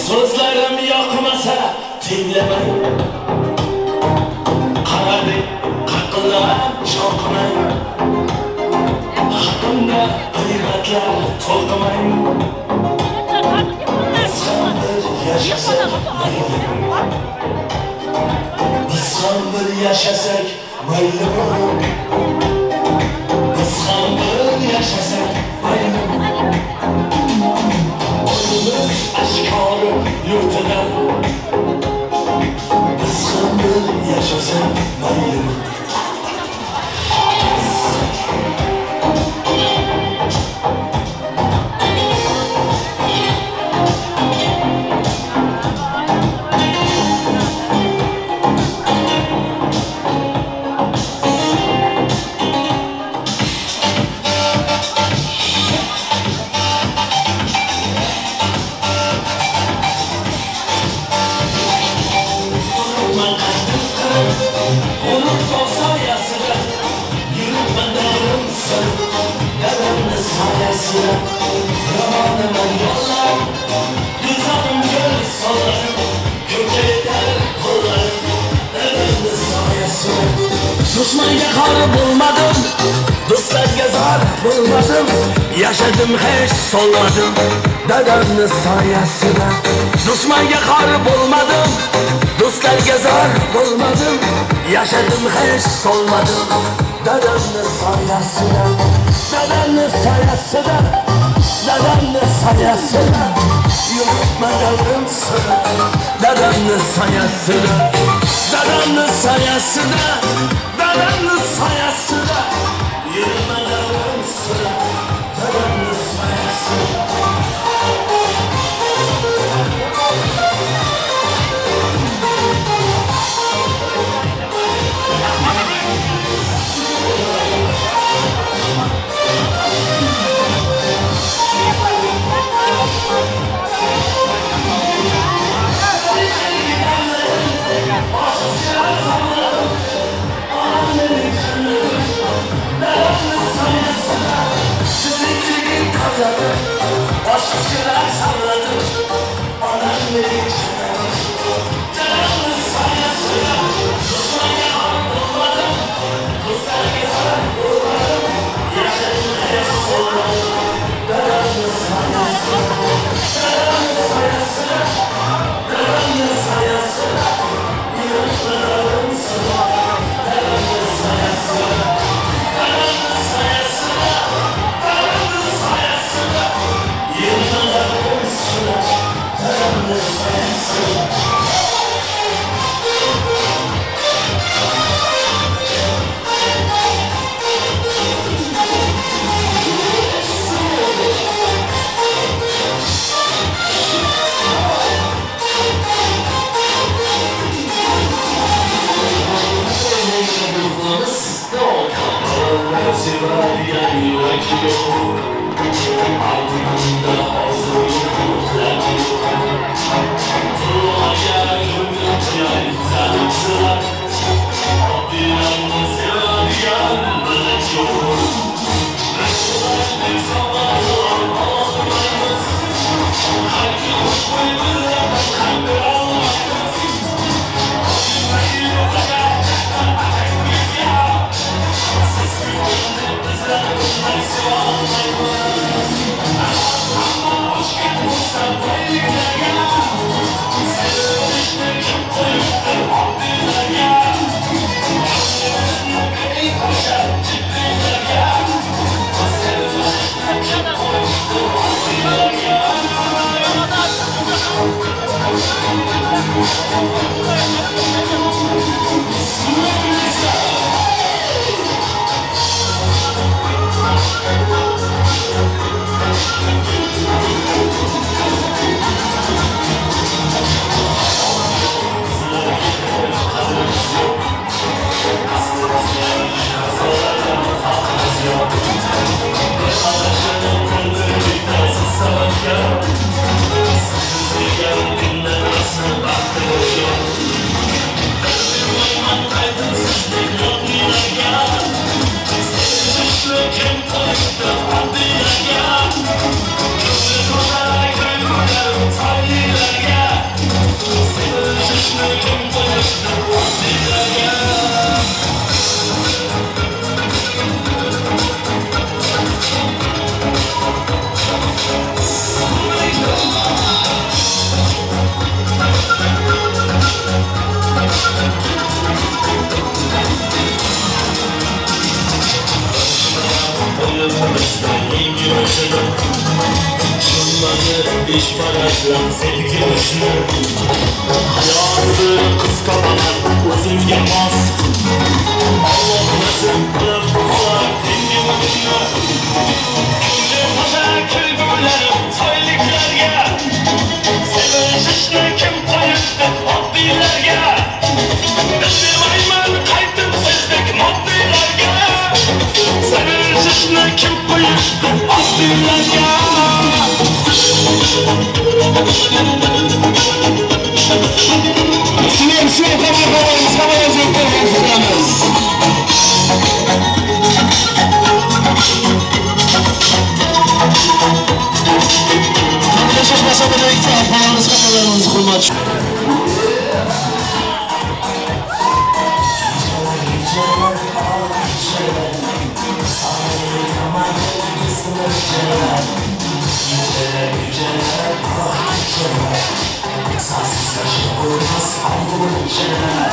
So'zlarim yoqmasa tinglamang. Qaradik qaqillab cho'qimang. Haqimda g'iybatlar to'qimang. Biz ham bir yashasak maylimi? Biz ham bir yashasak maylimi? Biz ham bir yashasak maylimi? O'yimiz ashkori yurtida. Biz ham bir yashasak maylimi? Dushmanga xor bo'lmadim, do'stlarga zor bo'lmadim, yashadim hech solmadim dadamni soyasida. Dushmanga xor bo'lmadim, do'stlarga zor bo'lmadim, yashadim hech solmadim dadamni soyasida. Dadamni soyasida, dadamni soyasida, yuribman davrim sira dadamni soyasida. Dadamni soyasida, dadamni soyasida, yuribman davrim sira dadamni soyasida. o'zini. Tushunmadi ish farajlar sevgi ishni. Hayol bir qiz topaman o'zimga mos. Alloh nasib qilib qolar tengim o'zini. Ko'nglim toza kulgularim soyliklarga. Sevishni kim qo'yibdi oddiylarga? Bilmayman qaytib sizdek moddiylarga. Sevishni kim qo'yibdi oddiylarga? Sinem xabar xabar qilamiz. Shut up.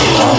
Yeah.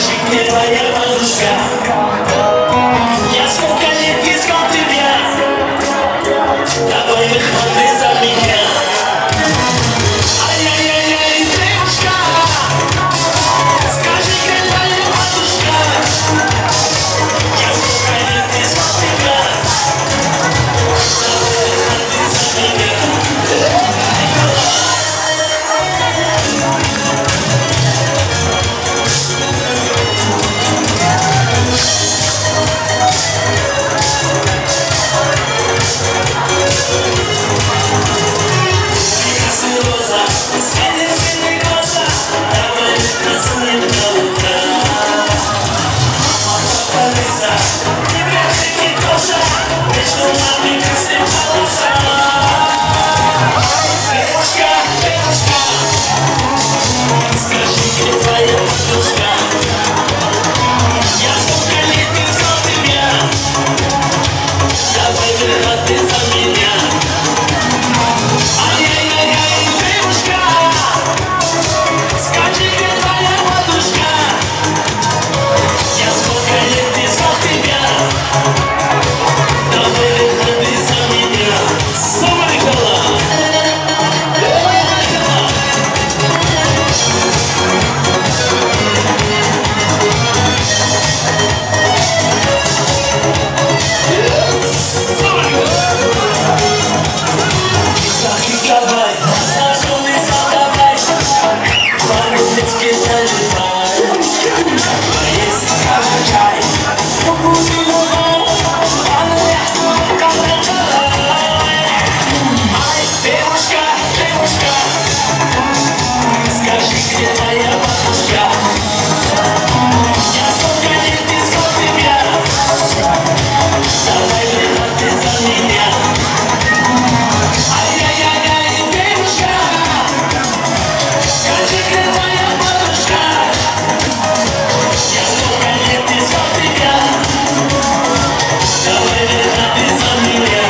Скажи, где твоя подружка? Я сколько лет искал тебя. Давай выходи за меня. Ай-яй-яй-яй, девушка, скажи, где твоя подружка? Я сколько лет искал тебя. Давай выходи за меня. Девушка, девушка, скажи, где твоя подружка? Я сколько лет искал тебя. Давай выходи за меня. Ай-яй-яй-яй, девушка, скажи, где твоя подружка? Я сколько лет искал тебя. Давай выходи за меня. Самарикала! Девушка, девушка, скажи, где твоя подружка? Я сколько лет искал тебя. Давай выходи за меня. Ай-яй-яй-яй, девушка, скажи, где твоя подружка? Я сколько лет искал тебя. Давай выходи за меня.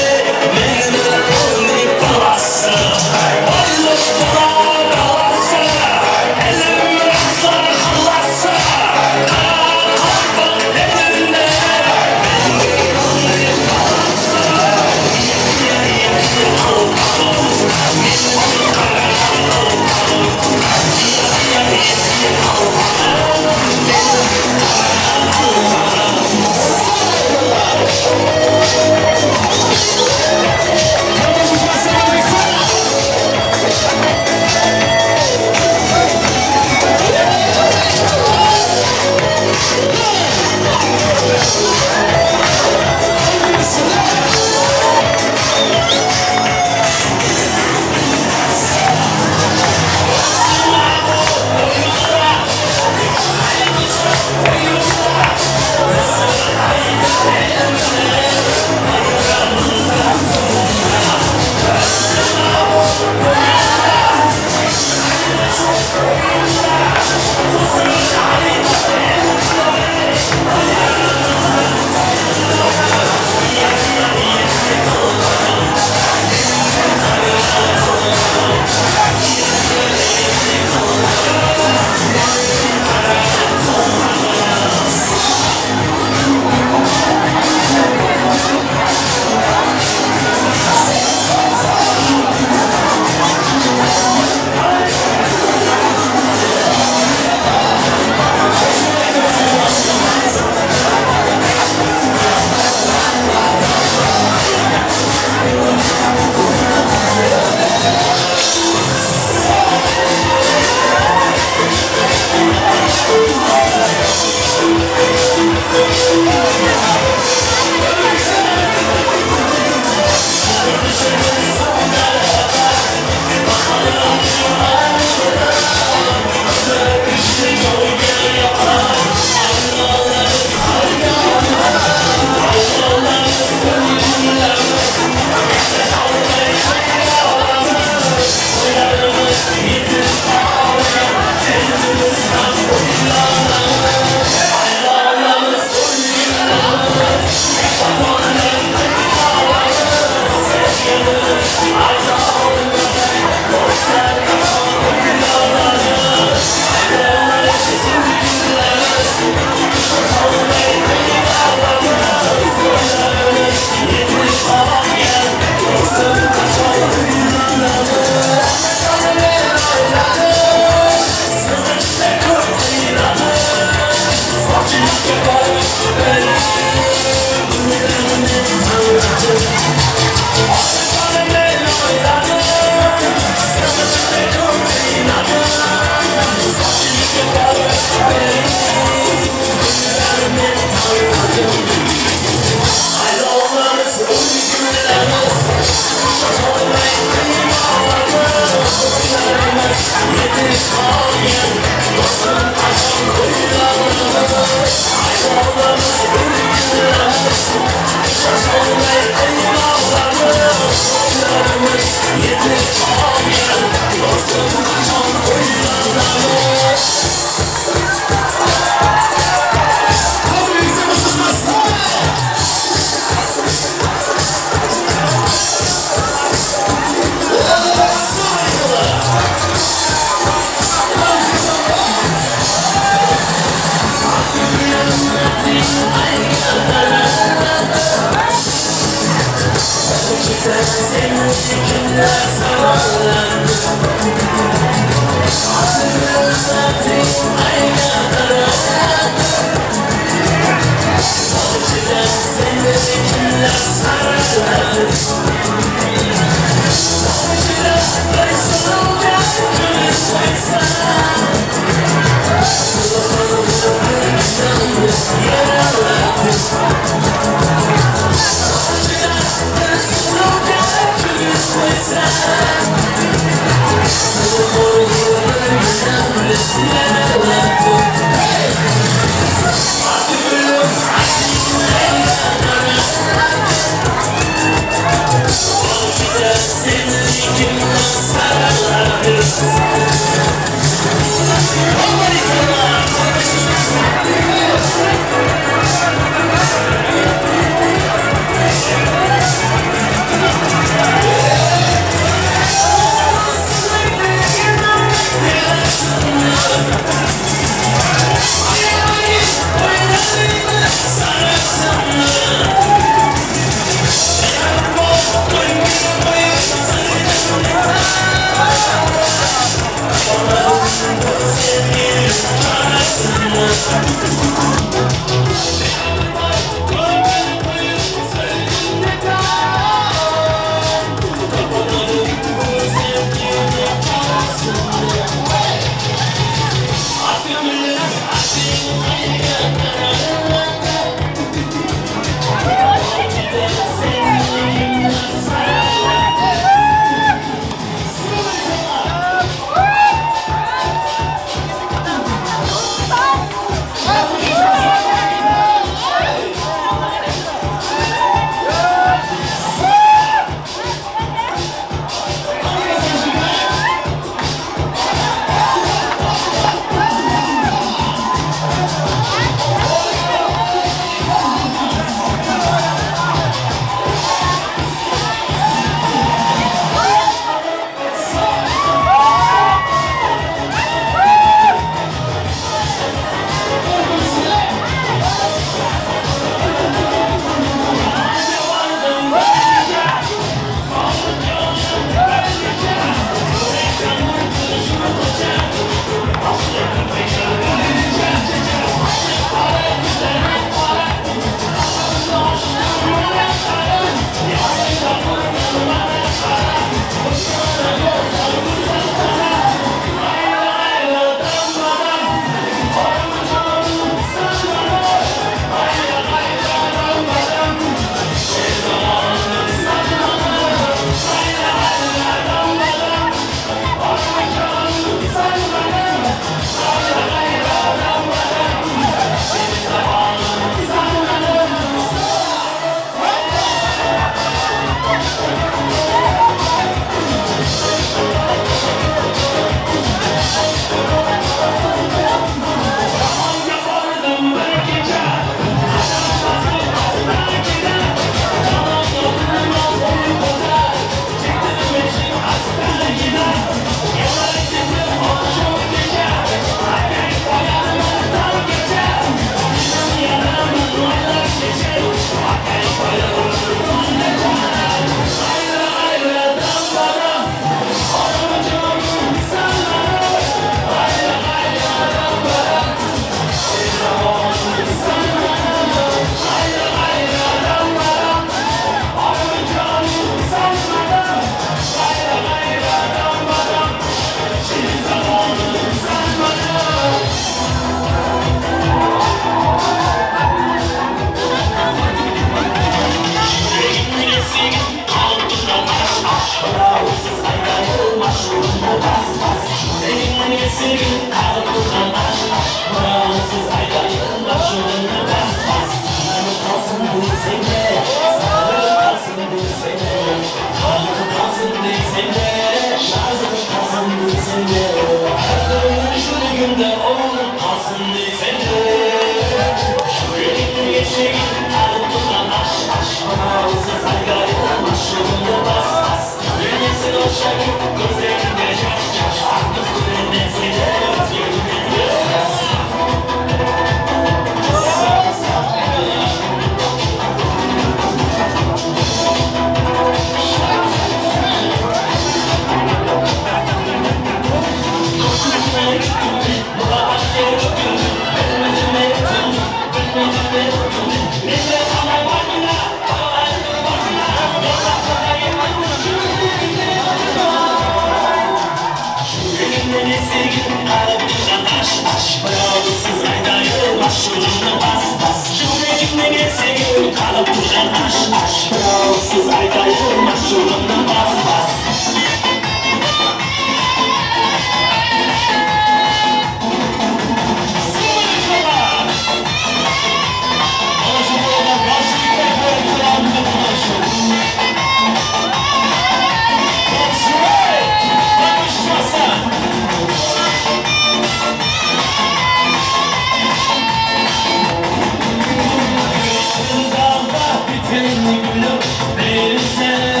Gülüm, bir sen.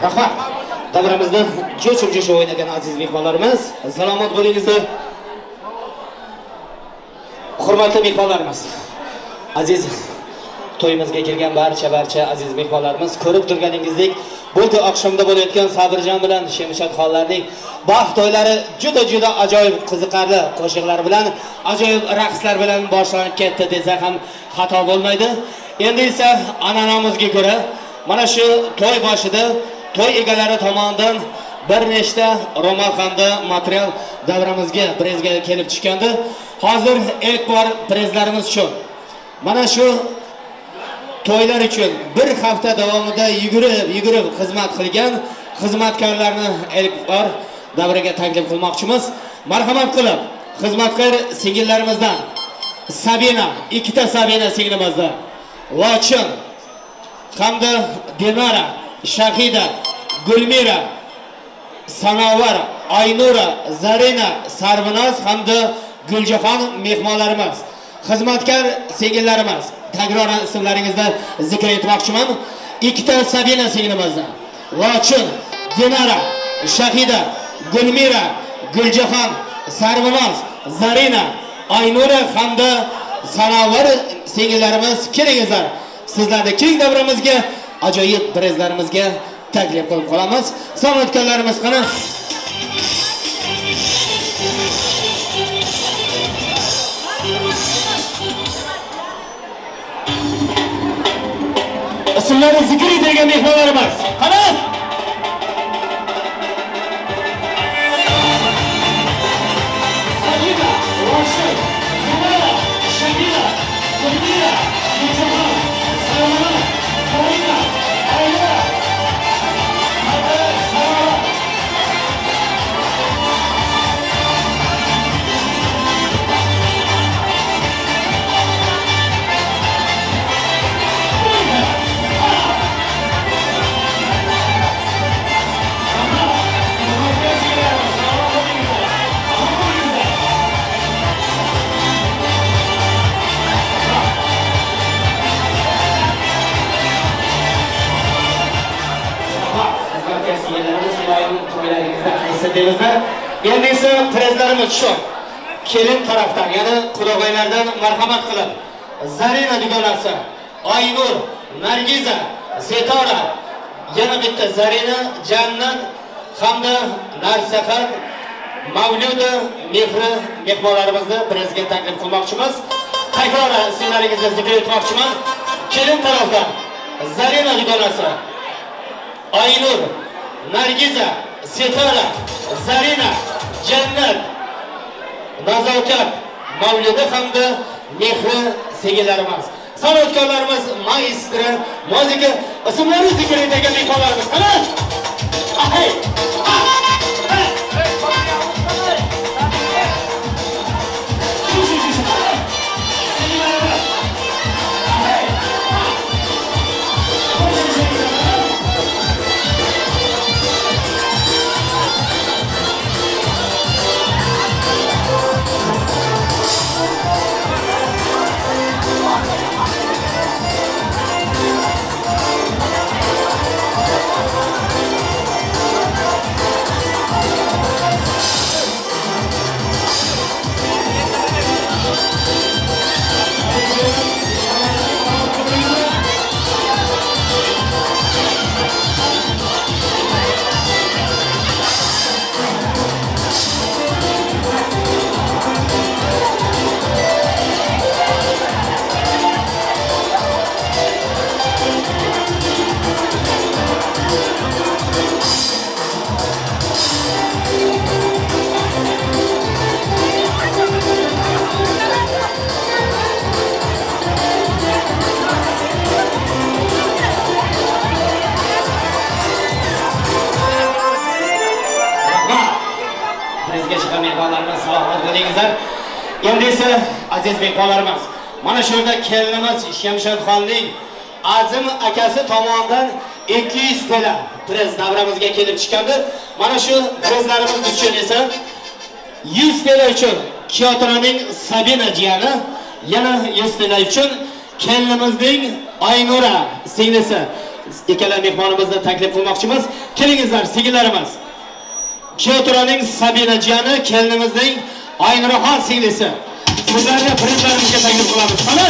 Rahmat. Davramizda jo'shib-jo'shib o'ynagan aziz mehmonlarimiz, salomat bo'lingizlar. Hurmatli mehmonlarimiz, aziz to'yimizga kelgan barcha aziz mehmonlarimiz, ko'rib turganingizdek, bugun oqshomda bo'layotgan Sabirjon bilan Shemshat xonlarning baxt to'ylari juda-juda ajoyib qiziqarli qo'shiqlar bilan, ajoyib raqslar bilan boshlanib ketdi desa ham xato bo'lmaydi. Endi esa an'anamizga ko'ra mana shu to'y boshida to'y egalari tomonidan bir nechta ro'mol hamda material davramizga prezga kelib tushgandi. Hozir ilk bor prezlarimiz shu. Mana shu to'ylar uchun bir hafta davomida yugurib xizmat qilgan xizmatkorlarni ilk bor davraga taklif qilmoqchimiz. Marhamat qilib xizmatkor singillarimizdan Sabina, ikkita Sabina singlimizdan, Lochin hamda Dinara, Shahida, Gulmira, Sanovar, Aynura, Zarina, Sarvinoz hamda Guljahon mehmonlarimiz, xizmatkor singillarimiz, takroran ismlaringizni zikr etmoqchiman. Ikkita Sabina singlimizdan, Lochin, Dinara, Shahida, Gulmira, Guljahon, Sarvinoz, Zarina, Aynura hamda Sanovar singillarimiz, kelingizlar. Sizlarni keng davramizga, ajoyib prezlarimizga taklif qilib qolamiz. San'atkorlarimiz qani? Ismlari zikr etilgan mehmonlarimiz. Qani? Sabina, Roshid, Dinara, Shahida, Gulmira, Guljahon, Sarvinoz, Zarina, Aynura, Sanovar. Endi esa prezlarimiz shu kelin tarafdan, ya'ni qudag'oylardan marhamat qilib Zarina dugonasi, Aynur, Nargiza, Setora, yana bitta Zarina, Jannat hamda Narsahat, Mavluda, Mehri mehmonlarimizni prezga taklif qilmoqchimiz. Takror ismlaringizni zikr etmoqchiman. Kelin tarafdan Zarina dugonasi, Aynur, Nargiza, Setora, Zarina, Jannat, Nazokat, Mavlida hamda Mehri singillarimiz. San'atkorlarimiz, maestro, muzika ismlari zikr etilgan mehmonlarimiz. Qani? Ay! Mehmonlarimiz salomat bo'lingizlar. Endi esa aziz mehmonlarimiz, mana shu yerda kelinimiz Shamshadxonning Azim akasi tomonidan 200 TL prez davramizga kelib chiqqandi. Mana shu prezlarimiz uchun esa 100 TL uchun Kiyotraning Sabina jiyani, yana 100 TL uchun kelinimizning Aynura singlisi. Ikkala mehmonimizni taklif qilmoqchimiz. Kelingizlar singillarimiz. Kiyotraning Sabina jiyani, kelinimizning Aynuraxon singlisi. Sizlarni prezlarimizga taklif qilamiz. Qani?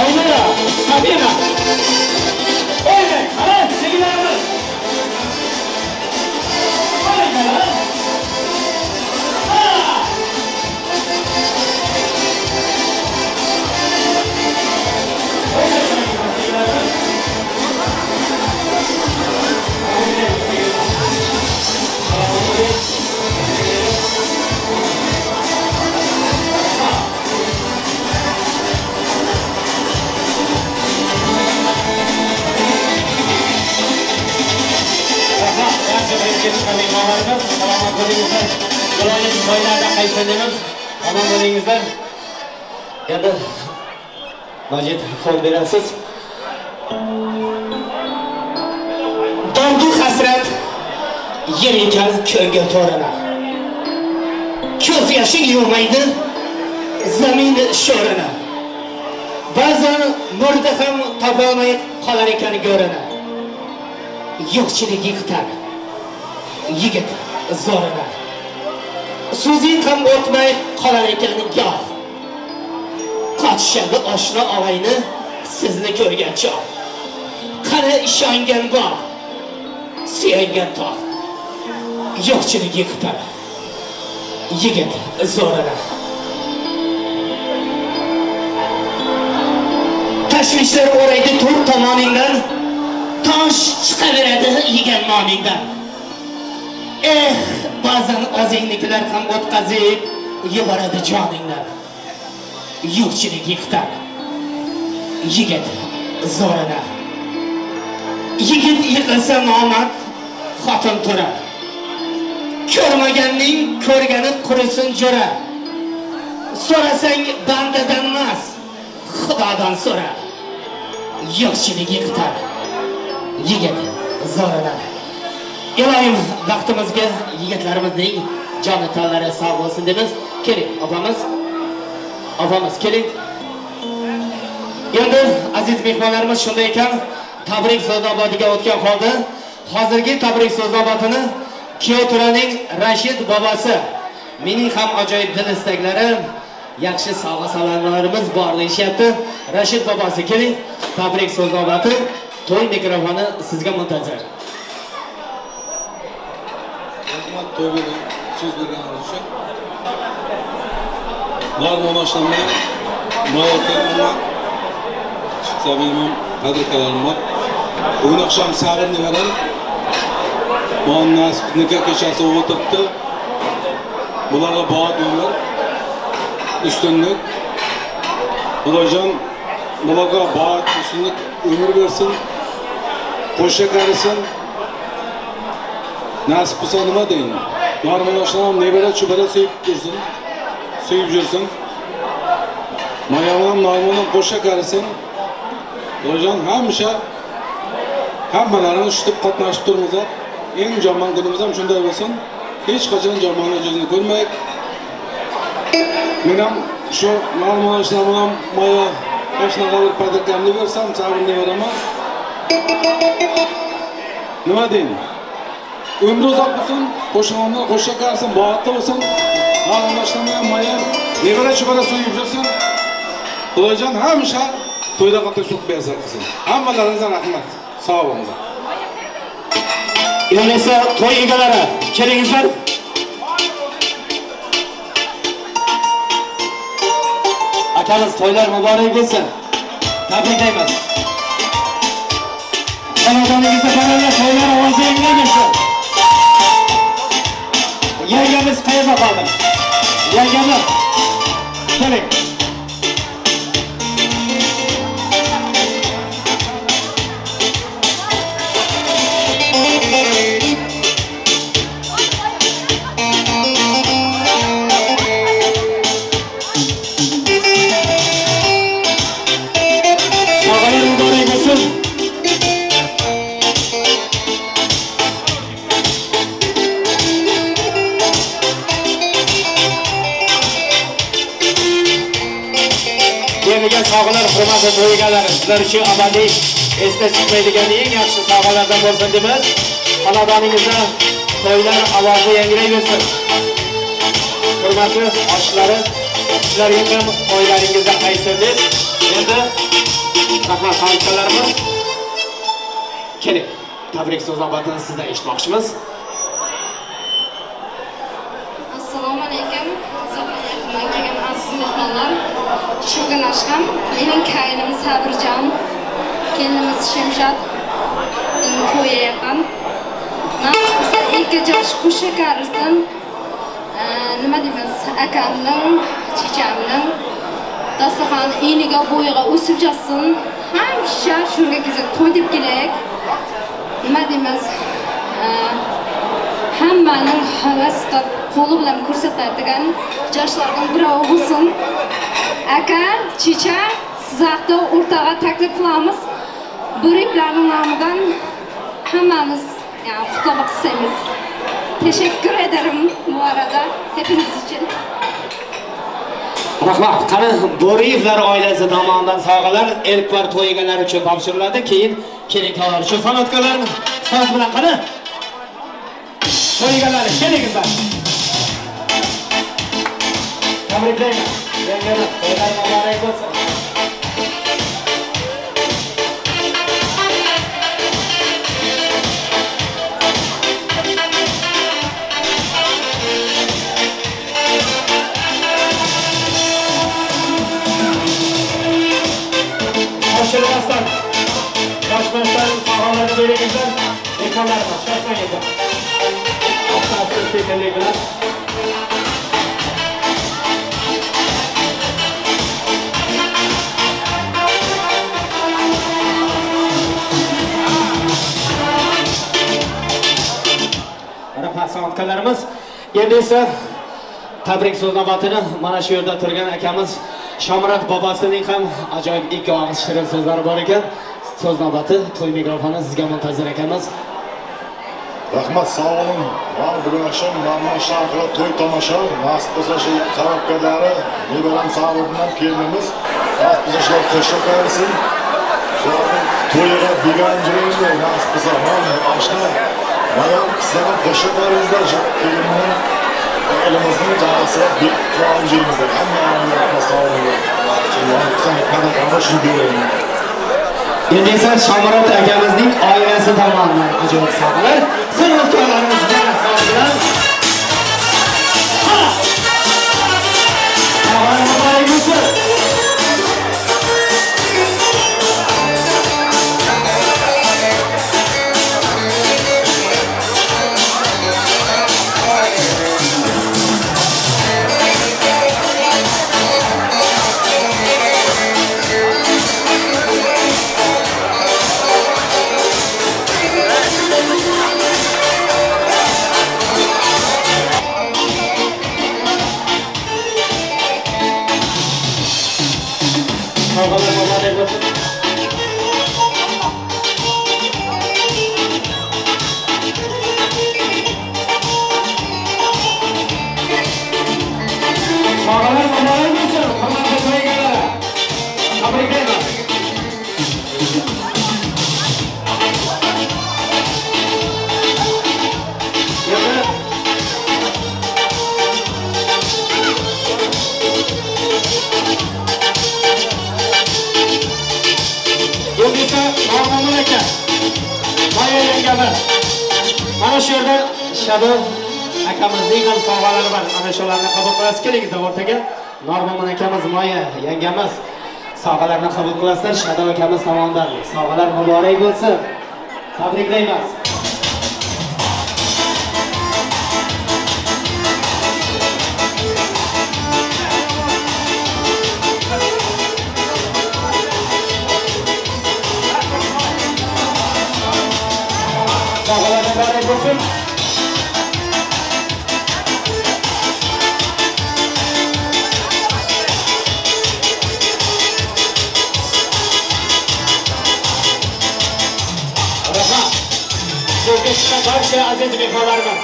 Aynura, Sabina. O'ynang, qani singillarimiz. O'ynang. Mehmonlarimiz, salomat bo'lingizlar. Iloyim to'ylarda qaytsangiz, omon bo'lingizlar. Endi Majid fon berasiz. Dardu hasrat yer ekan ko'ngil to'rini. Ko'z yoshing yuvmaydi zamin sho'rini. Ba'zan murda ham topolmay qolar ekan go'rini. Yo'qchilik yiqitar yigit zo'rini. So'zing ham o'tmay qolar ekan goh. Qochishadi oshna og'ayni sizni ko'rgan chog'. Qani ishongan bor, suyangan tog'. Yo'qchilik yiqitar yigit zo'rini. Tashvishlar o'raydi to'rt tomoningdan, tosh chiqaveradi yegan noningdan. Eh, ba'zan o'zingnikilar ham o'tkazib yuboradi joningdan. Yo'qchilik yiqitar yigit zo'rini. Yigit yiqilsa nomard, xotin turar. Ko'rmaganning ko'rgani qurisin jo'ra. So'rasang bandadan emas, Xudodan so'ra. Yo'qchilik yiqitar yigit zo'rini. Iloyim vaqtimizga yigitlarimizning joni tanlari sog' bo'lsin deymiz. Keling opamiz. Opamiz keling. Endi aziz mehmonlarimiz shunday ekan, tabrik so'zobodiga o'tgan holda hozirgi tabrik so'zobatini Kiyoturaning Rashid bobosi, mening ham ajoyib dil istaklarim, yaxshi sovg'a salomlarimiz bor deyishyapti. Rashid bobosi keling, tabrik so'zobati. To'y mikrofoni sizga muntazir. Rahmat to'y bergan, so'z berganingiz uchun. Narmon oshnamdan Maya Sabirman tadbirkorlarim bor. Bugun oqshom Sabir nevaram Muannas nikoh kechasi o'tibdi. Bularga baxt umr, ustunlik. Xudojon bularga baxt, ustunlik, umr bersin. Qo'sha qarisin. Nasib bo'lsa nima deyin? Narmon oshnam nevara chubara sevib yursin. Sevib yursin. Mayamam Narmonam qo'sha qarisin. Xudojon hamisha hammalarini shutib qatnashib turmiz. Eng yomon kunimiz ham shunday bo'lsin. Hech qachon yomonlik yuzini ko'rmaylik. Men ham shu Narmon oshnam Maya oshnaga bir padarkamni bersam, sabrimni beraman. Nima deyin? Umri uzoq bo'lsin, qo'shnilar qo'sha qarisin, baxtli bo'lsin. Narmon oshnam Maya nevara chubara so'yib yursin. Xudojon hamisha to'yda qatnashib bersin qilsin. Hammalaringizga rahmat. Sog' bo'linglar. Endi esa to'y egalari, kelingizlar. Akamiz, to'ylar muborak bo'lsin. Tabriklaymiz. Xonadoningizda baraka, to'ylar ovozi yangrayversin. Yangamiz qayerda qoldi? Yangamiz. Keling. Sovg'alar hurmatli to'y egalari, sizlar uchun abadiy esda chiqmaydigan eng yaxshi sovg'alardan bo'lsin deymiz. Xonadoningizda to'ylar ovozi yangrayversin. Hurmatli oshlari, sizlarga ham to'ylaringizda qaysin deb. Endi rahmat xonadonlarimiz. Keling, tabrik so'z navbatini sizdan eshitmoqchimiz. Assalomu alaykum. Uzoqdan yaqindan kelgan aziz mehmonlar. Shugun oshqam, mening kayinim Sabirjon, kelinimiz Shemshod to'yi yaqin. Nasib bo'lsa ikki yosh qo'sha qarisin. Nima deymiz, akamning, chechamning dasturxon eniga bo'yiga o'sib jatsin. Hamisha shunga kelsak to'y deb kelaylik. Nima deymiz, hammaning havas qilib qo'li bilan ko'rsatadigan yoshlarning biri bo'lsin. Aka, checha, sizlarni o'rtaga taklif qilamiz. Bo'riplarning nomidan hammamiz yani kutlamak istemiz. Teşekkür ederim bu arada hepiniz için. Rahmat. Qani Bo'riyevlar oilasi tomonidan sovg'alar ilk bor to'y egalari uchun topshiriladi, keyin kelin-kuyovlar uchun san'atkorlarimiz so'z bilan qani to'y egalari kelingizlar. Tabriklayman. Yangamiz, to'ylar muborak bo'lsin. Shoshilmasdan, shoshmasdan sovg'alarni beringizlar, mehmonlarimiz shoshmangizlar. Asta-asta sekinlik bilan. Rahmat san'atkorlarimiz. Endi esa tabrik so'z navbatini mana shu yerda turgan akamiz Shomurod bobosining ham ajoyib ikki og'iz shirin so'zlari bor ekan. So'z navbati to'y mikrofoni sizga muntazir akamiz. Rahmat, sog' bo'ling. Mana bugun oqshom Narmon shahrida to'y tomosha. Nasib bo'lsa shu qarabkalari, nevaram Sabir bilan kelinimiz nasib bo'lsa shular qo'shiq qo'ysin. Shularning to'yiga begona yuraylik, nasib bo'lsa. Mana oshna, mana sizlar qo'shiq qo'yingizlar, shu kelinni o'g'limizning jonasiga bek quvonib yuribmiz. Hamma sog' bo'ling. Endi esa Shomurod akamizning oilasi tomonidan ajoyib sovg'alar. San'atkorlarimiz bilan sovg'alar. Sovg'alar muborak bo'lsin. Sovg'alar muborak bo'lsin. Sovg'alar muborak bo'lsin, hurmatli to'y egalari. Tabriklayman. Endi esa Normo'min aka, Maya yangamiz. Mana shu yerda Shadov akamizning ham sovg'alari bor. Ana shularni qabul qilasiz. Kelingizlar o'rtaga. Normo'min akamiz, Maya yangamiz sovg'alarni qabul qilasizlar. Shadov akamiz tomonidan sovg'alar muborak bo'lsin. Tabriklaymiz. Sovg'alar muborak bo'lsin. Rahmat. So'zga chiqqan barcha aziz mehmonlarimiz,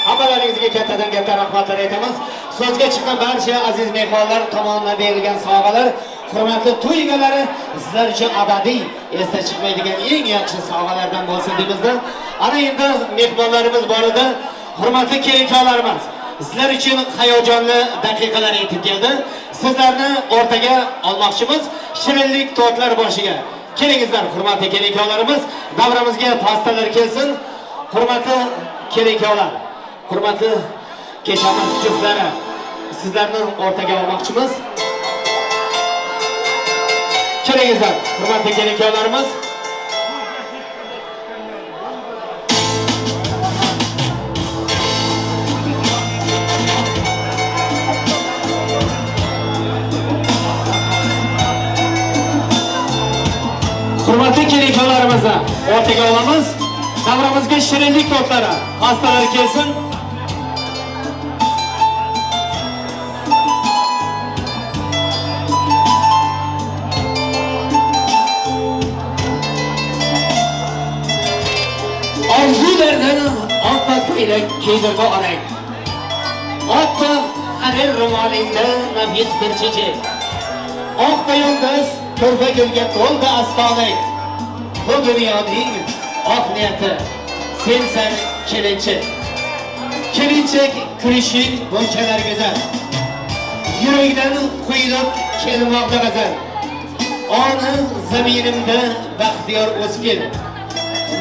hammalaringizga kattadan katta rahmatlar aytamiz. So'zga chiqqan barcha aziz mehmonlar tomonidan berilgan sovg'alar, hurmatli to'y egalari, sizlar uchun abadiy esda chiqmaydigan eng yaxshi sovg'alardan bo'lsin deymizda. Ana endi mehmonlarimiz bor edi, hurmatli kelinkorlarimiz, sizlar uchun hayajonli daqiqalar yetib keldi. Sizlarni o'rtaga olmoqchimiz shirinlik tortlar boshiga. Kelingizlar, hurmatli kelinkorlarimiz, davramizga pastalar kelsin. Hurmatli kelinkorlar, hurmatli kechamiz juftlari, sizlarni o'rtaga olmoqchimiz. Kelingizlar, hurmatli kelinkorlarimiz. Hurmatli kelinkorlarimizni o'rtaga olamiz. Davramizga shirinlik tortlari, pastalar kelsin. Orzulardan oppoq ko'ylak kiydirdi onang. Oppoq harir ro'molingda nafis bir chechak. Oq yulduz ko'rpa gulga to'ldi astoning. Bu dunyoning oq niyati sensan kelinchak. Kelinchak kulishing bunchalar go'zal. Yurakdan quyilib kelmoqda g'azal. Ona zaminimda baxtiyor o'sgin.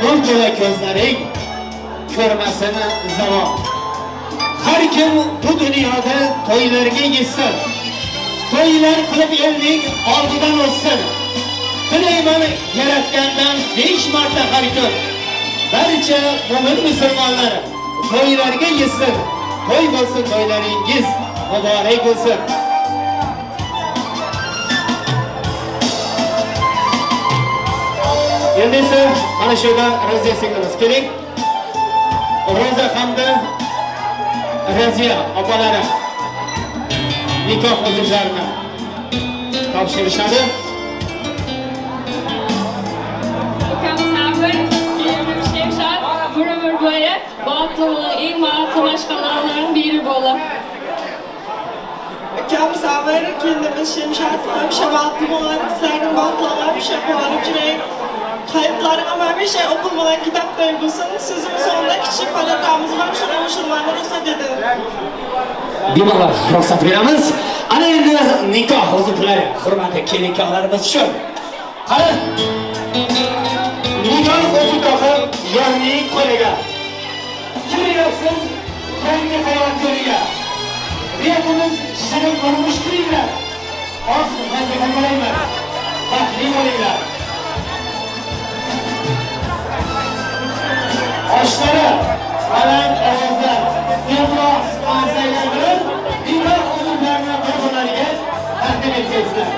Nur to'la ko'zlaring ko'rmasin zavol. Har kim bu dunyoda to'ylarga yetsin. To'ylar qilib elning oldidan o'tsin. Tilayman yaratgandan 5 marta har kun. Barcha mo'min musulmonlar to'ylarga yetsin. To'y bo'lsin to'ylaringiz muborak bo'lsin. Endi esa mana shu yerda Raziya singlimiz keling. Roza hamda Raziya opalari nikoh uzuklarini topshirishadi. Ukam Sabir, kelinim Shemshod bir umr bo'yi baxtli bo'ling, eng baxtli mashqalalarning biri bo'lin. Ukam Sabir, kelinimiz Shemshod hamisha baxtli bo'ling, sizlarning baxtliga hamisha quvonib yuring. Hayotlaring hamisha o'qilmagan kitobday bo'lsin. So'zim so'ngida kichik palatamizga shu qo'shilmani ruxsat eting. Bemalol ruxsat beramiz. Ana endi nikoh uzuklari, hurmatli kelinkorlarimiz uchun. Qani Nikoh o'zi topib yorning qo'liga. Kiryapsiz yangi hayot yo'liga. Niyatimiz shirin turmush qilinglar. Oz g'alaba, baxtli bo'linglar. Oshlari baland ovozda ko'proq qarsaklar bilan nikoh uzuklarni bir-birlariga taqdim etgaysizlar.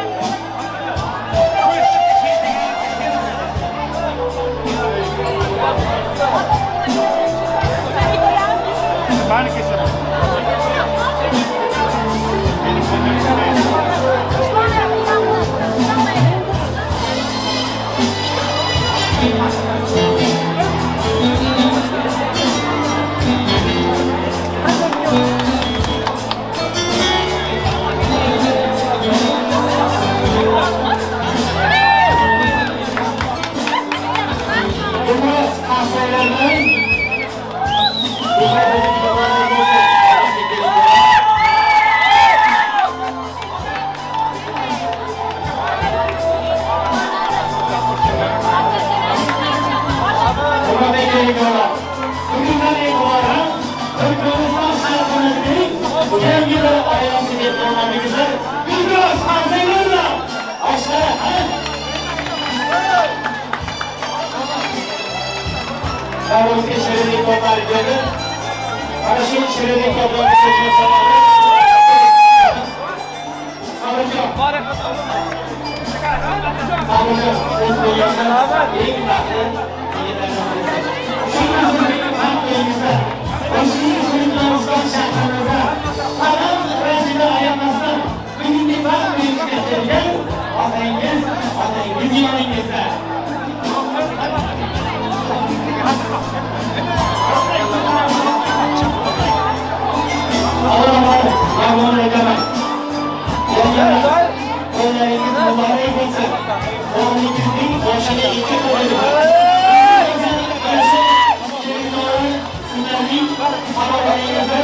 Davrimizga shirinlik toplari keldi. Mana shu shirinlik toplarni ko'zga solamiz. Sabirjon. Sabirjon, siz bo'lganlar eng baxtli yigitlardan birisiz. Shu o'zimizning baxt to'yimizda, o'zimizning Turkmaniston shahrimizda qadam rangini ayamasdan bugungi baxt to'yimizga kelgan otangiz, otangiz yoningizda. Avvalambor yomon aytaman. Yangalar, to'ylaringiz muborak bo'lsin. O'g'lingizning boshini ikki qo'lini. Sizlarning xabarlaringizda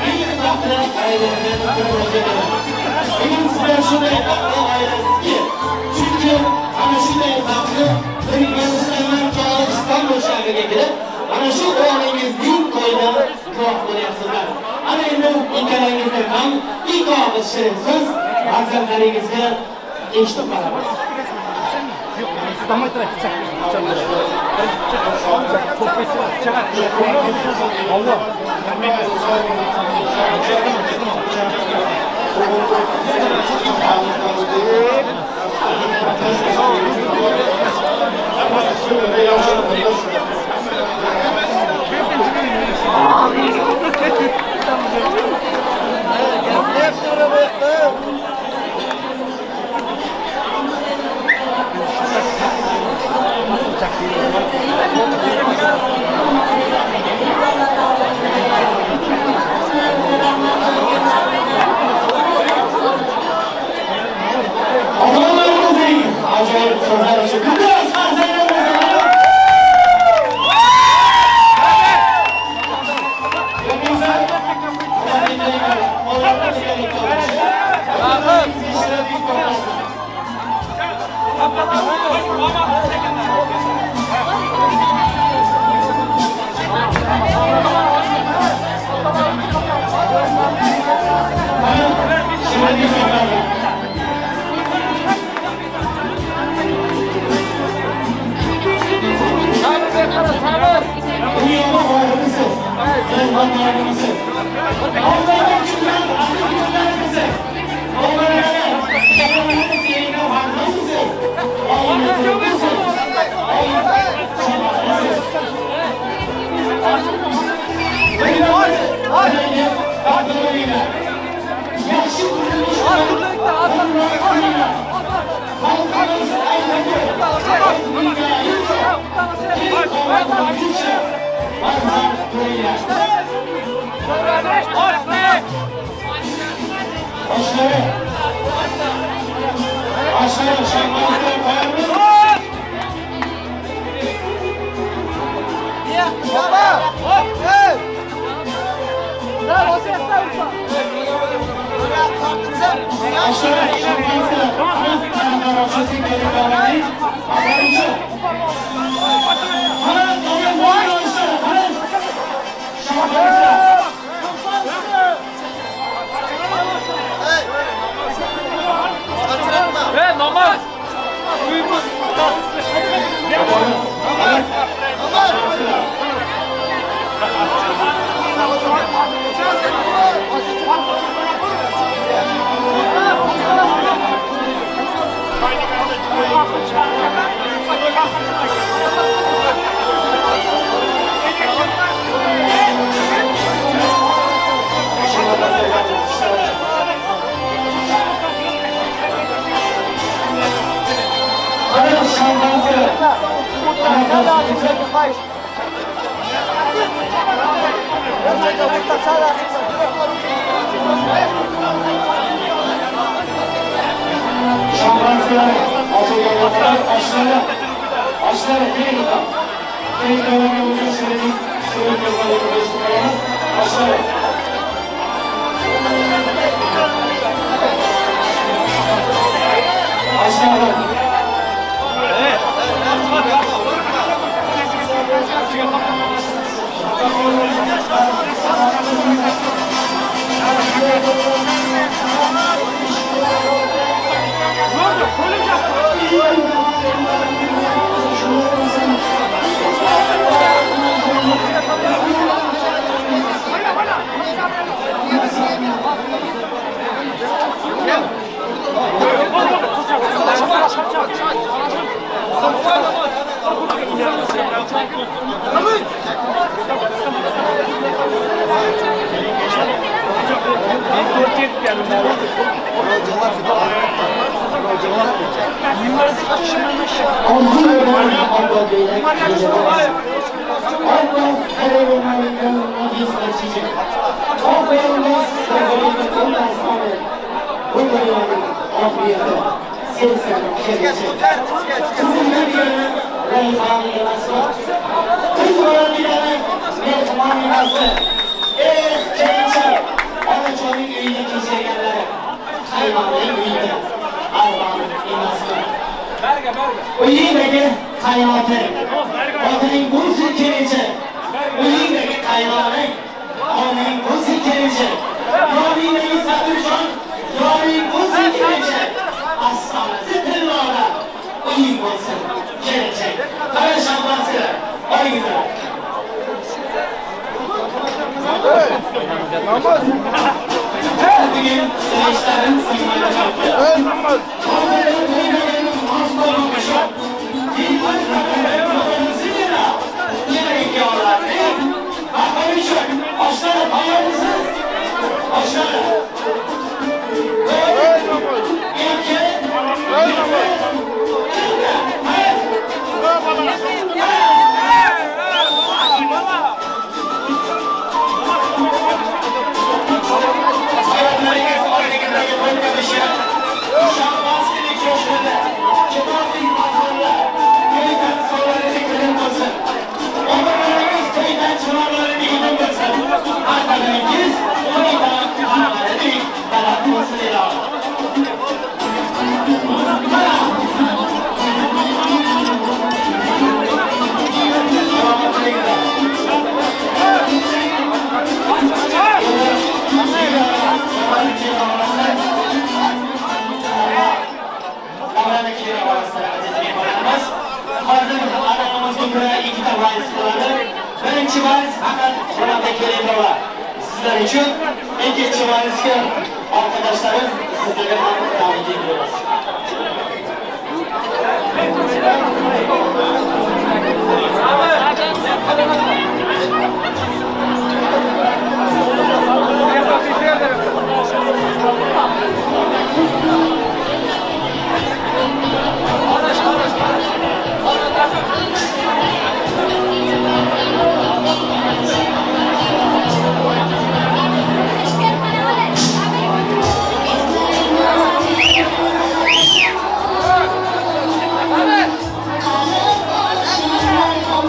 eng baxtli oilalardan biri bo'lsa kerak. Bugun sizlar shunday baxtli oilasizki, chunki ana shunday baxtli Turkmanistondan Istanbul shahriga kelib, mana shu o'g'lingizning to'yida guvoh bo'lyapsizlar. Ana endi ikkalangizdan ham ilk og'iz shirin so'z farzandlaringizga eshitib qolamiz. Otalarımızın ajoyib so'zlari uchun ko'proq farzandlarimiz. Namaz! Come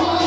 on.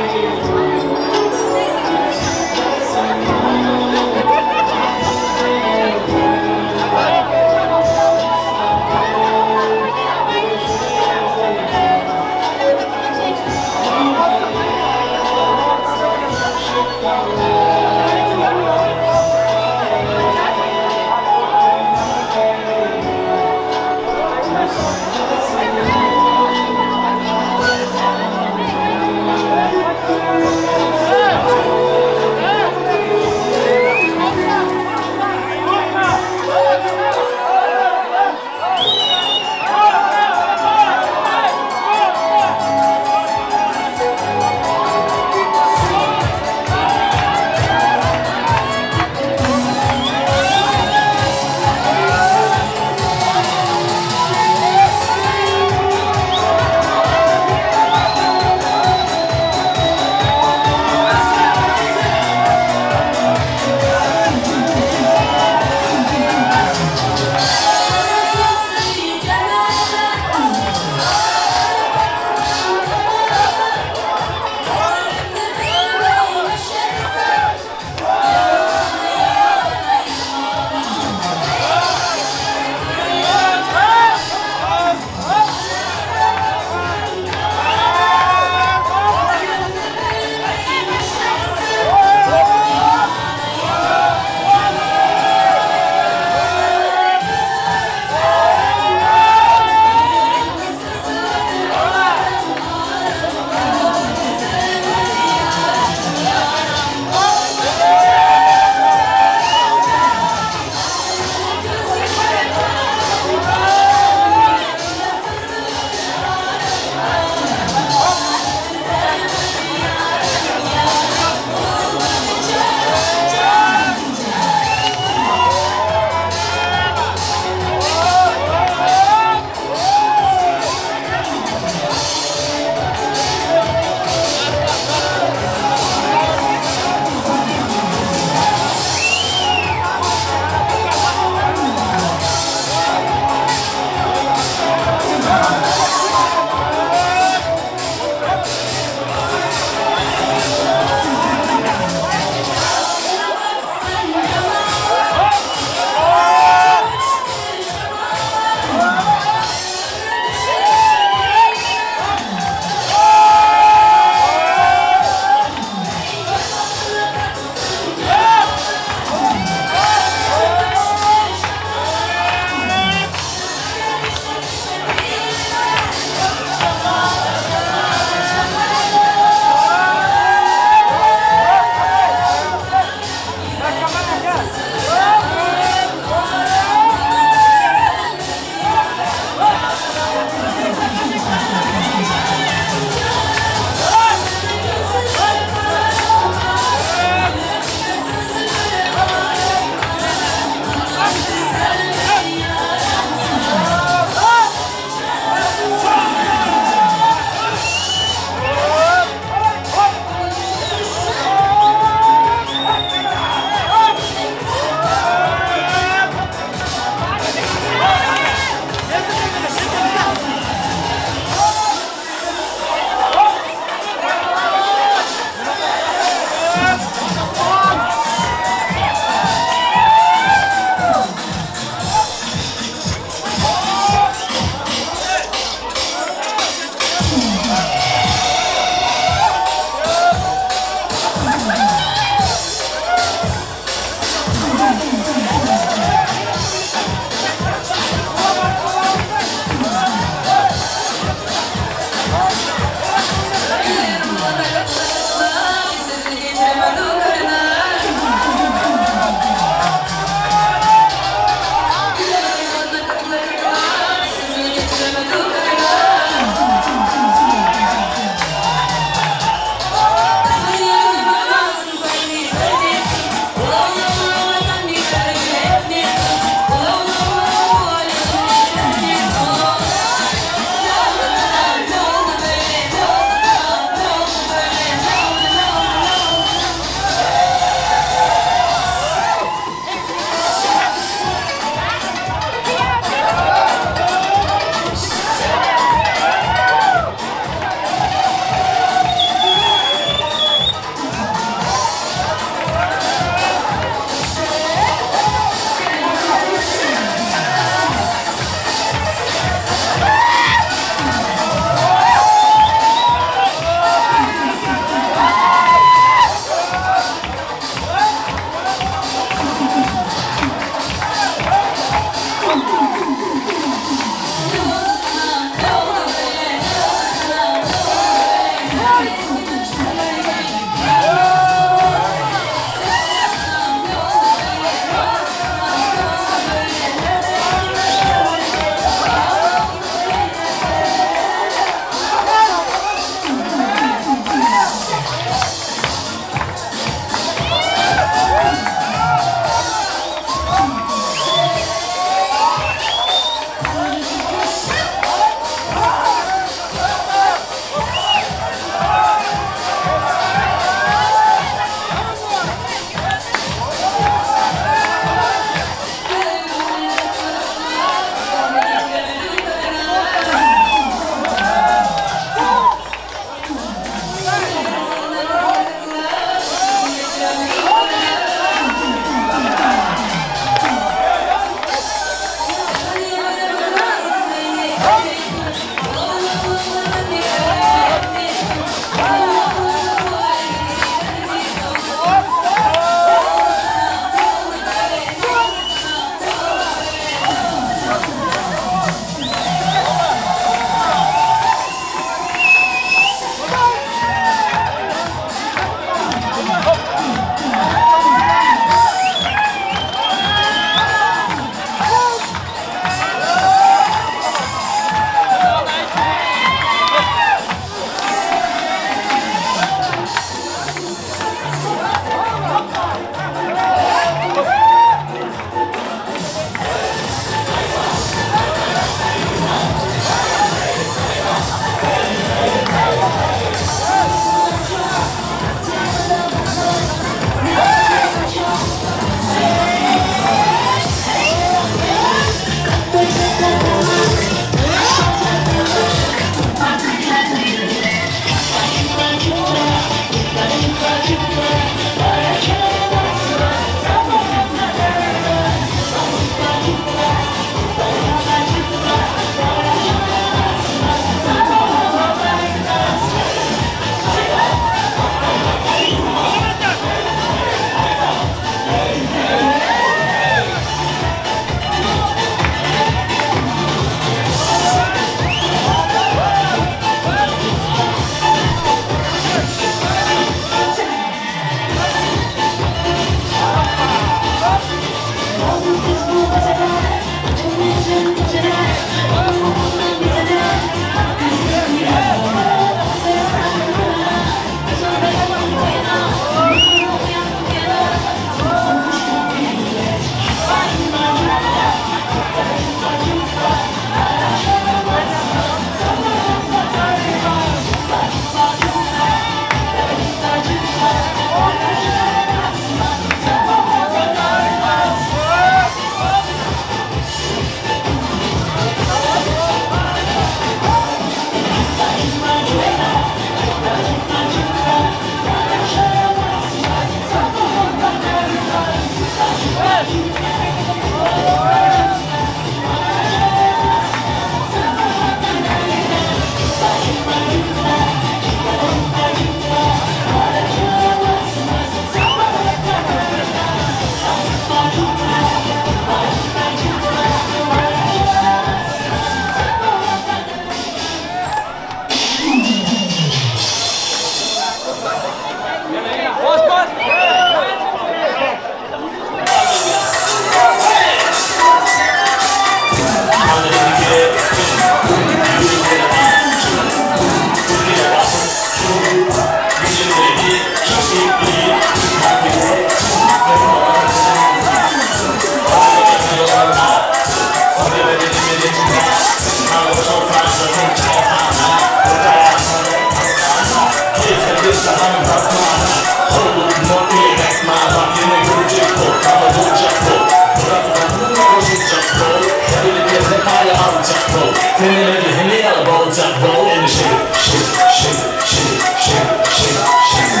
that ball and shake it, shake, shake, shake, shake, shake, shake. Shake,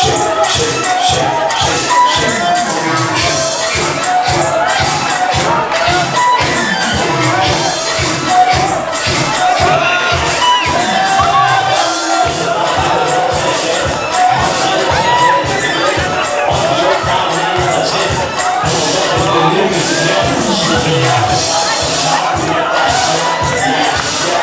shake, shake, shake, shake, shake, shake. Yeah.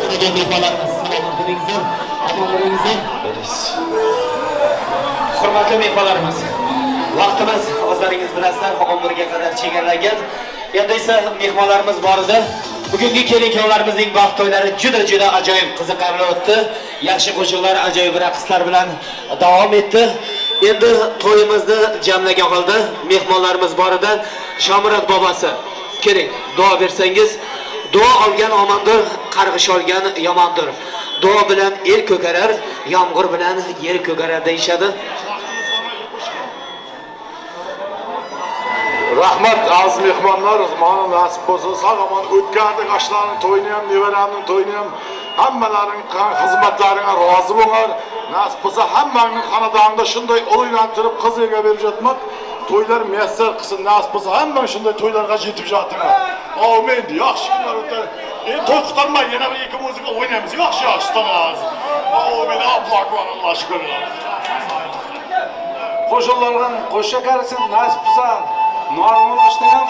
O'tirgan mehmonlarimiz, salomat bo'lingizlar, omon bo'lingizlar. Hurmatli mehmonlarimiz, vaqtimiz o'zlaringiz bilasizlar, 11 ga qadar chegaralangan. Endi esa mehmonlarimiz borida bugungi kelin-kuyovlarimizning baxt to'ylari juda-juda ajoyib qiziqarli o'tdi. Yaxshi qo'shiqlar, ajoyib raqslar bilan davom etdi. Endi to'yimizni jamlagan holda mehmonlarimiz borida Shomurod bobosi, keling, duo bersangiz. Duo olgan omondir, qarg'ish olgan yomondir. Duo bilan el ko'karar, yomg'ir bilan yer ko'karar deyishadi. Rahmat aziz mehmonlar, mana nasib bo'lsa sog' omon o'tkazdik. Yoshlarning to'yini ham, nevaramning to'yini ham, hammalaring xizmatlaringga rozi bo'linglar. Nasib bo'lsa hammangning xonadonida shunday o'ylantirib qiz ega berib yotmak, to'ylar muyassar qilsin. Nasib bo'lsa hammang shunday to'ylarga yetib yotinglar. Amin. Yaxshi kunlar o'tar. Endi to'y qutqarmay yana bir ikki muzika o'ynaymiz. Yaxshi yaxshi tanamiz. Amin. Alloh akbar, Alloh shukr. Qo'shiqlardan qo'sha qarasin, nasib bo'lsa normal ham,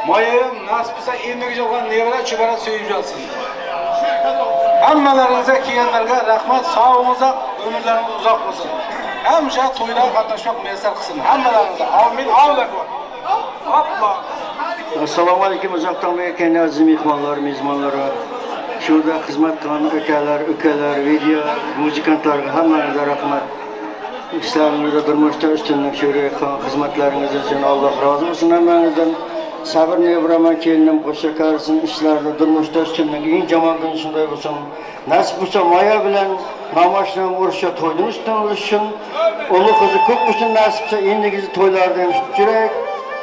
moya ham nasib bo'lsa endigi jilg'an nevara chubara suyib yotsin. Hammalaringizga kelganlarga rahmat, sog' uzoq, umrlaringiz uzoq bo'lsin. Hamisha to'ylar qatnashmoq muyassar qilsin. Hammalaringizga amin. Alloh akbar. Alloh. Assalomu alaykum uzaktan berken aziz mehmonlar, mezmonlara. Şurada xizmat qilgan akalar, ukalar, video, muzikantlarga hammangizga rahmat. İşlerinizde, durmuşda üstünlük şuraya qilgan xizmatlaringiz uchun Alloh rozi bo'lsin hammangizdan. Sabr nevraman kelinim qo'sha qarisin, ishlarda, durmuşda üstünlük, eng yomon kun shunday bo'lsin. Nasib bo'lsa moya bilan namoshni o'risha to'yning ustidan urishsin. O'g'li qizi ko'p bo'lsin nasib bo'lsa endigi to'ylarda ham yurak.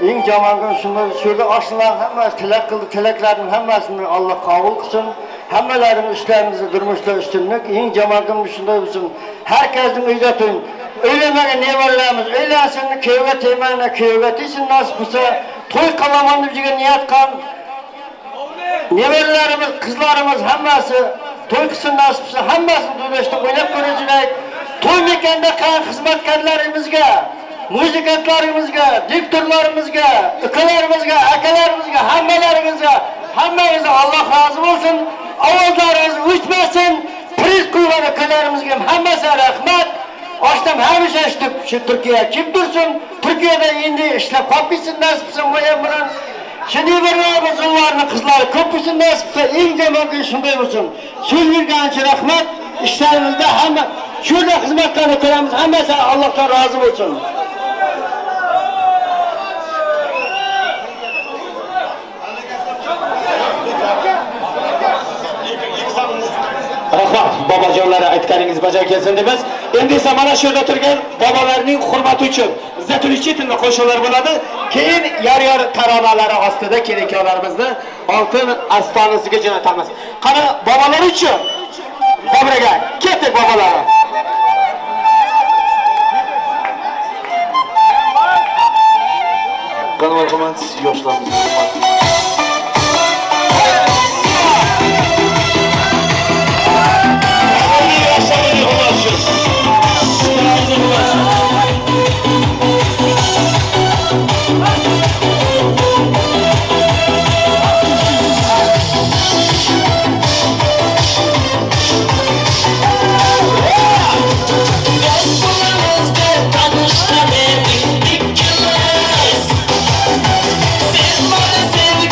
Eng yomon kun shunday. Şurada oshnalar hammasi tilak qildi, tilaklarning hammasini Alloh qabul qilsin. Hammalaring ishlaringizda, durmushda ustunlik, eng yomon kun shunday bo'lsin. Har kimning uyda to'y. Uylanmagan nevaralarimiz uylansin, kuyovga tegmanglar, kuyovga tegsin nasib bo'lsa. To'y qilaman deb degan niyat qilgan nevaralarimiz, qizlarimiz hammasi to'y qilsin nasib bo'lsa, hammasini to'ylashda o'ynab ko'rishlik. To'y mekanda qilgan xizmatkorlarimizga, muzikantlarimizga, diktorlarimizga, ukalarimizga, akalarimizga, hammalarimizga, hammangizga Alloh rozi bo'lsin. Ovozlaringiz o'chmasin. Priz qo'ygan ukalarimizga ham hammasiga rahmat. Oshnam hamisha eshitib shu Turkiyaga kelib tursin. Turkiyada endi ishlab qolib ketsin nasib bo'lsa moyam bilan. Shu nevarlarimiz, ularning qizlari ko'p bo'lsin nasib bo'lsa, eng yomon kun shunday bo'lsin. So'z bergan uchun rahmat. Ishlarimizda hamma shunday xizmatlarni qilamiz, hammasi Allohdan rozi bo'lsin. Rahmat bobojonlari, aytganingiz bajo kelsin deymiz. Endi esa mana shu yerda turgan bobolarning hurmati uchun zatunchitilni qo'shiqlar bo'ladi. Keyin yor-yor taronalari ostida kelin-kuyovlarimizni oltin astonasiga jo'natamiz. Qani bobolar uchun Bobraga ketdik bobolar. Qani marhamat yoshlarimiz hurmati. Tanıştan edik ikimiz. Siz bana sevdiniz.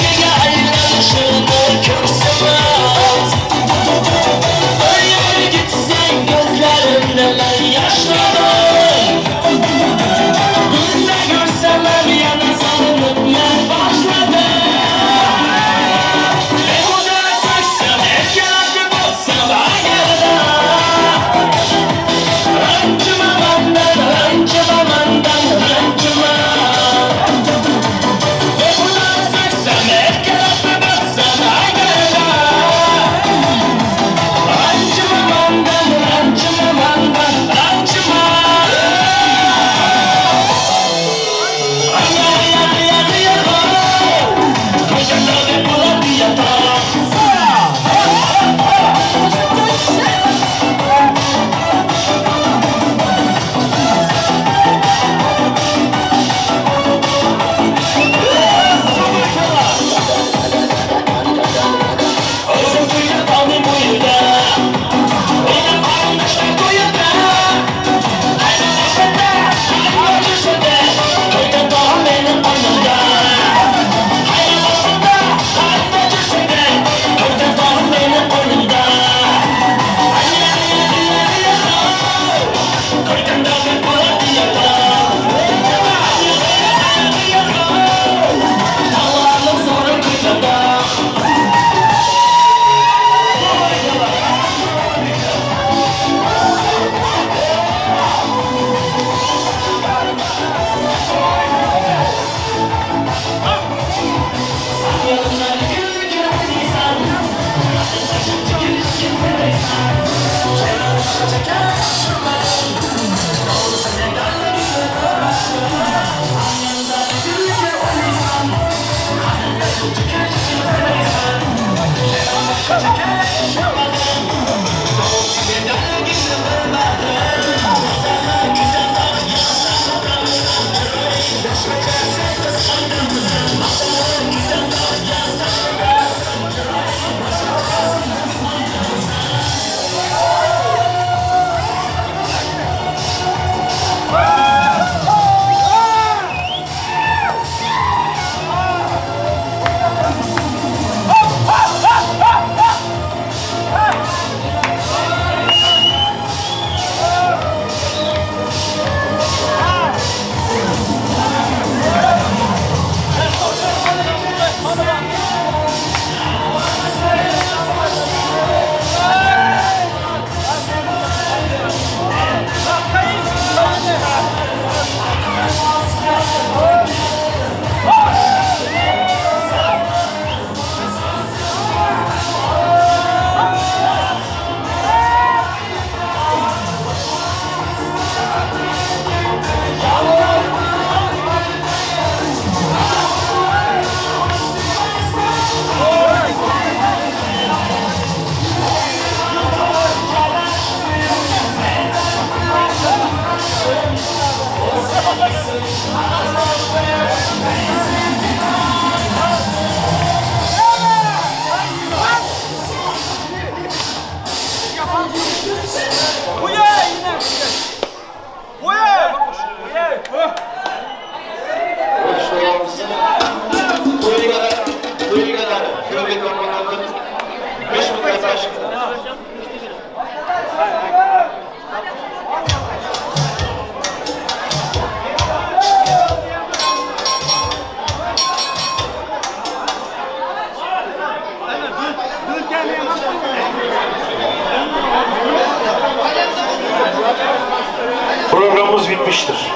Programımız bitmiştir.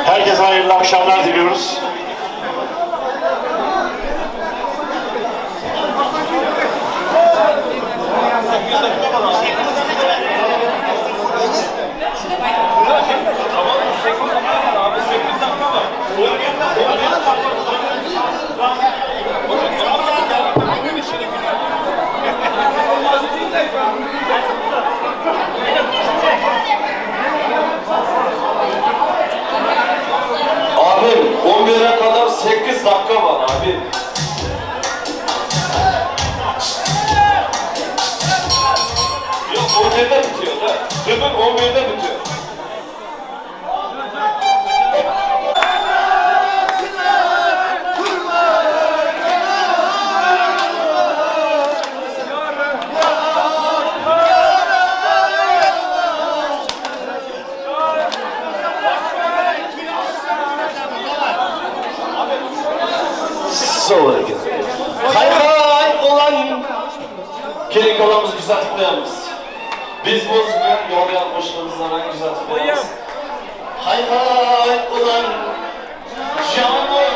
Herkese hayırlı akşamlar diliyoruz. Abim 11'e kadar 8 dakika var abi. Yok 11'de bitiyor da. Düğün 11'de bitiyor. Hay hay olan kelin kolamızı güzel tıklayalımız. Biz bozgun yorgan koşularımızdan güzel tıklayalımız. Hay hay olan canım.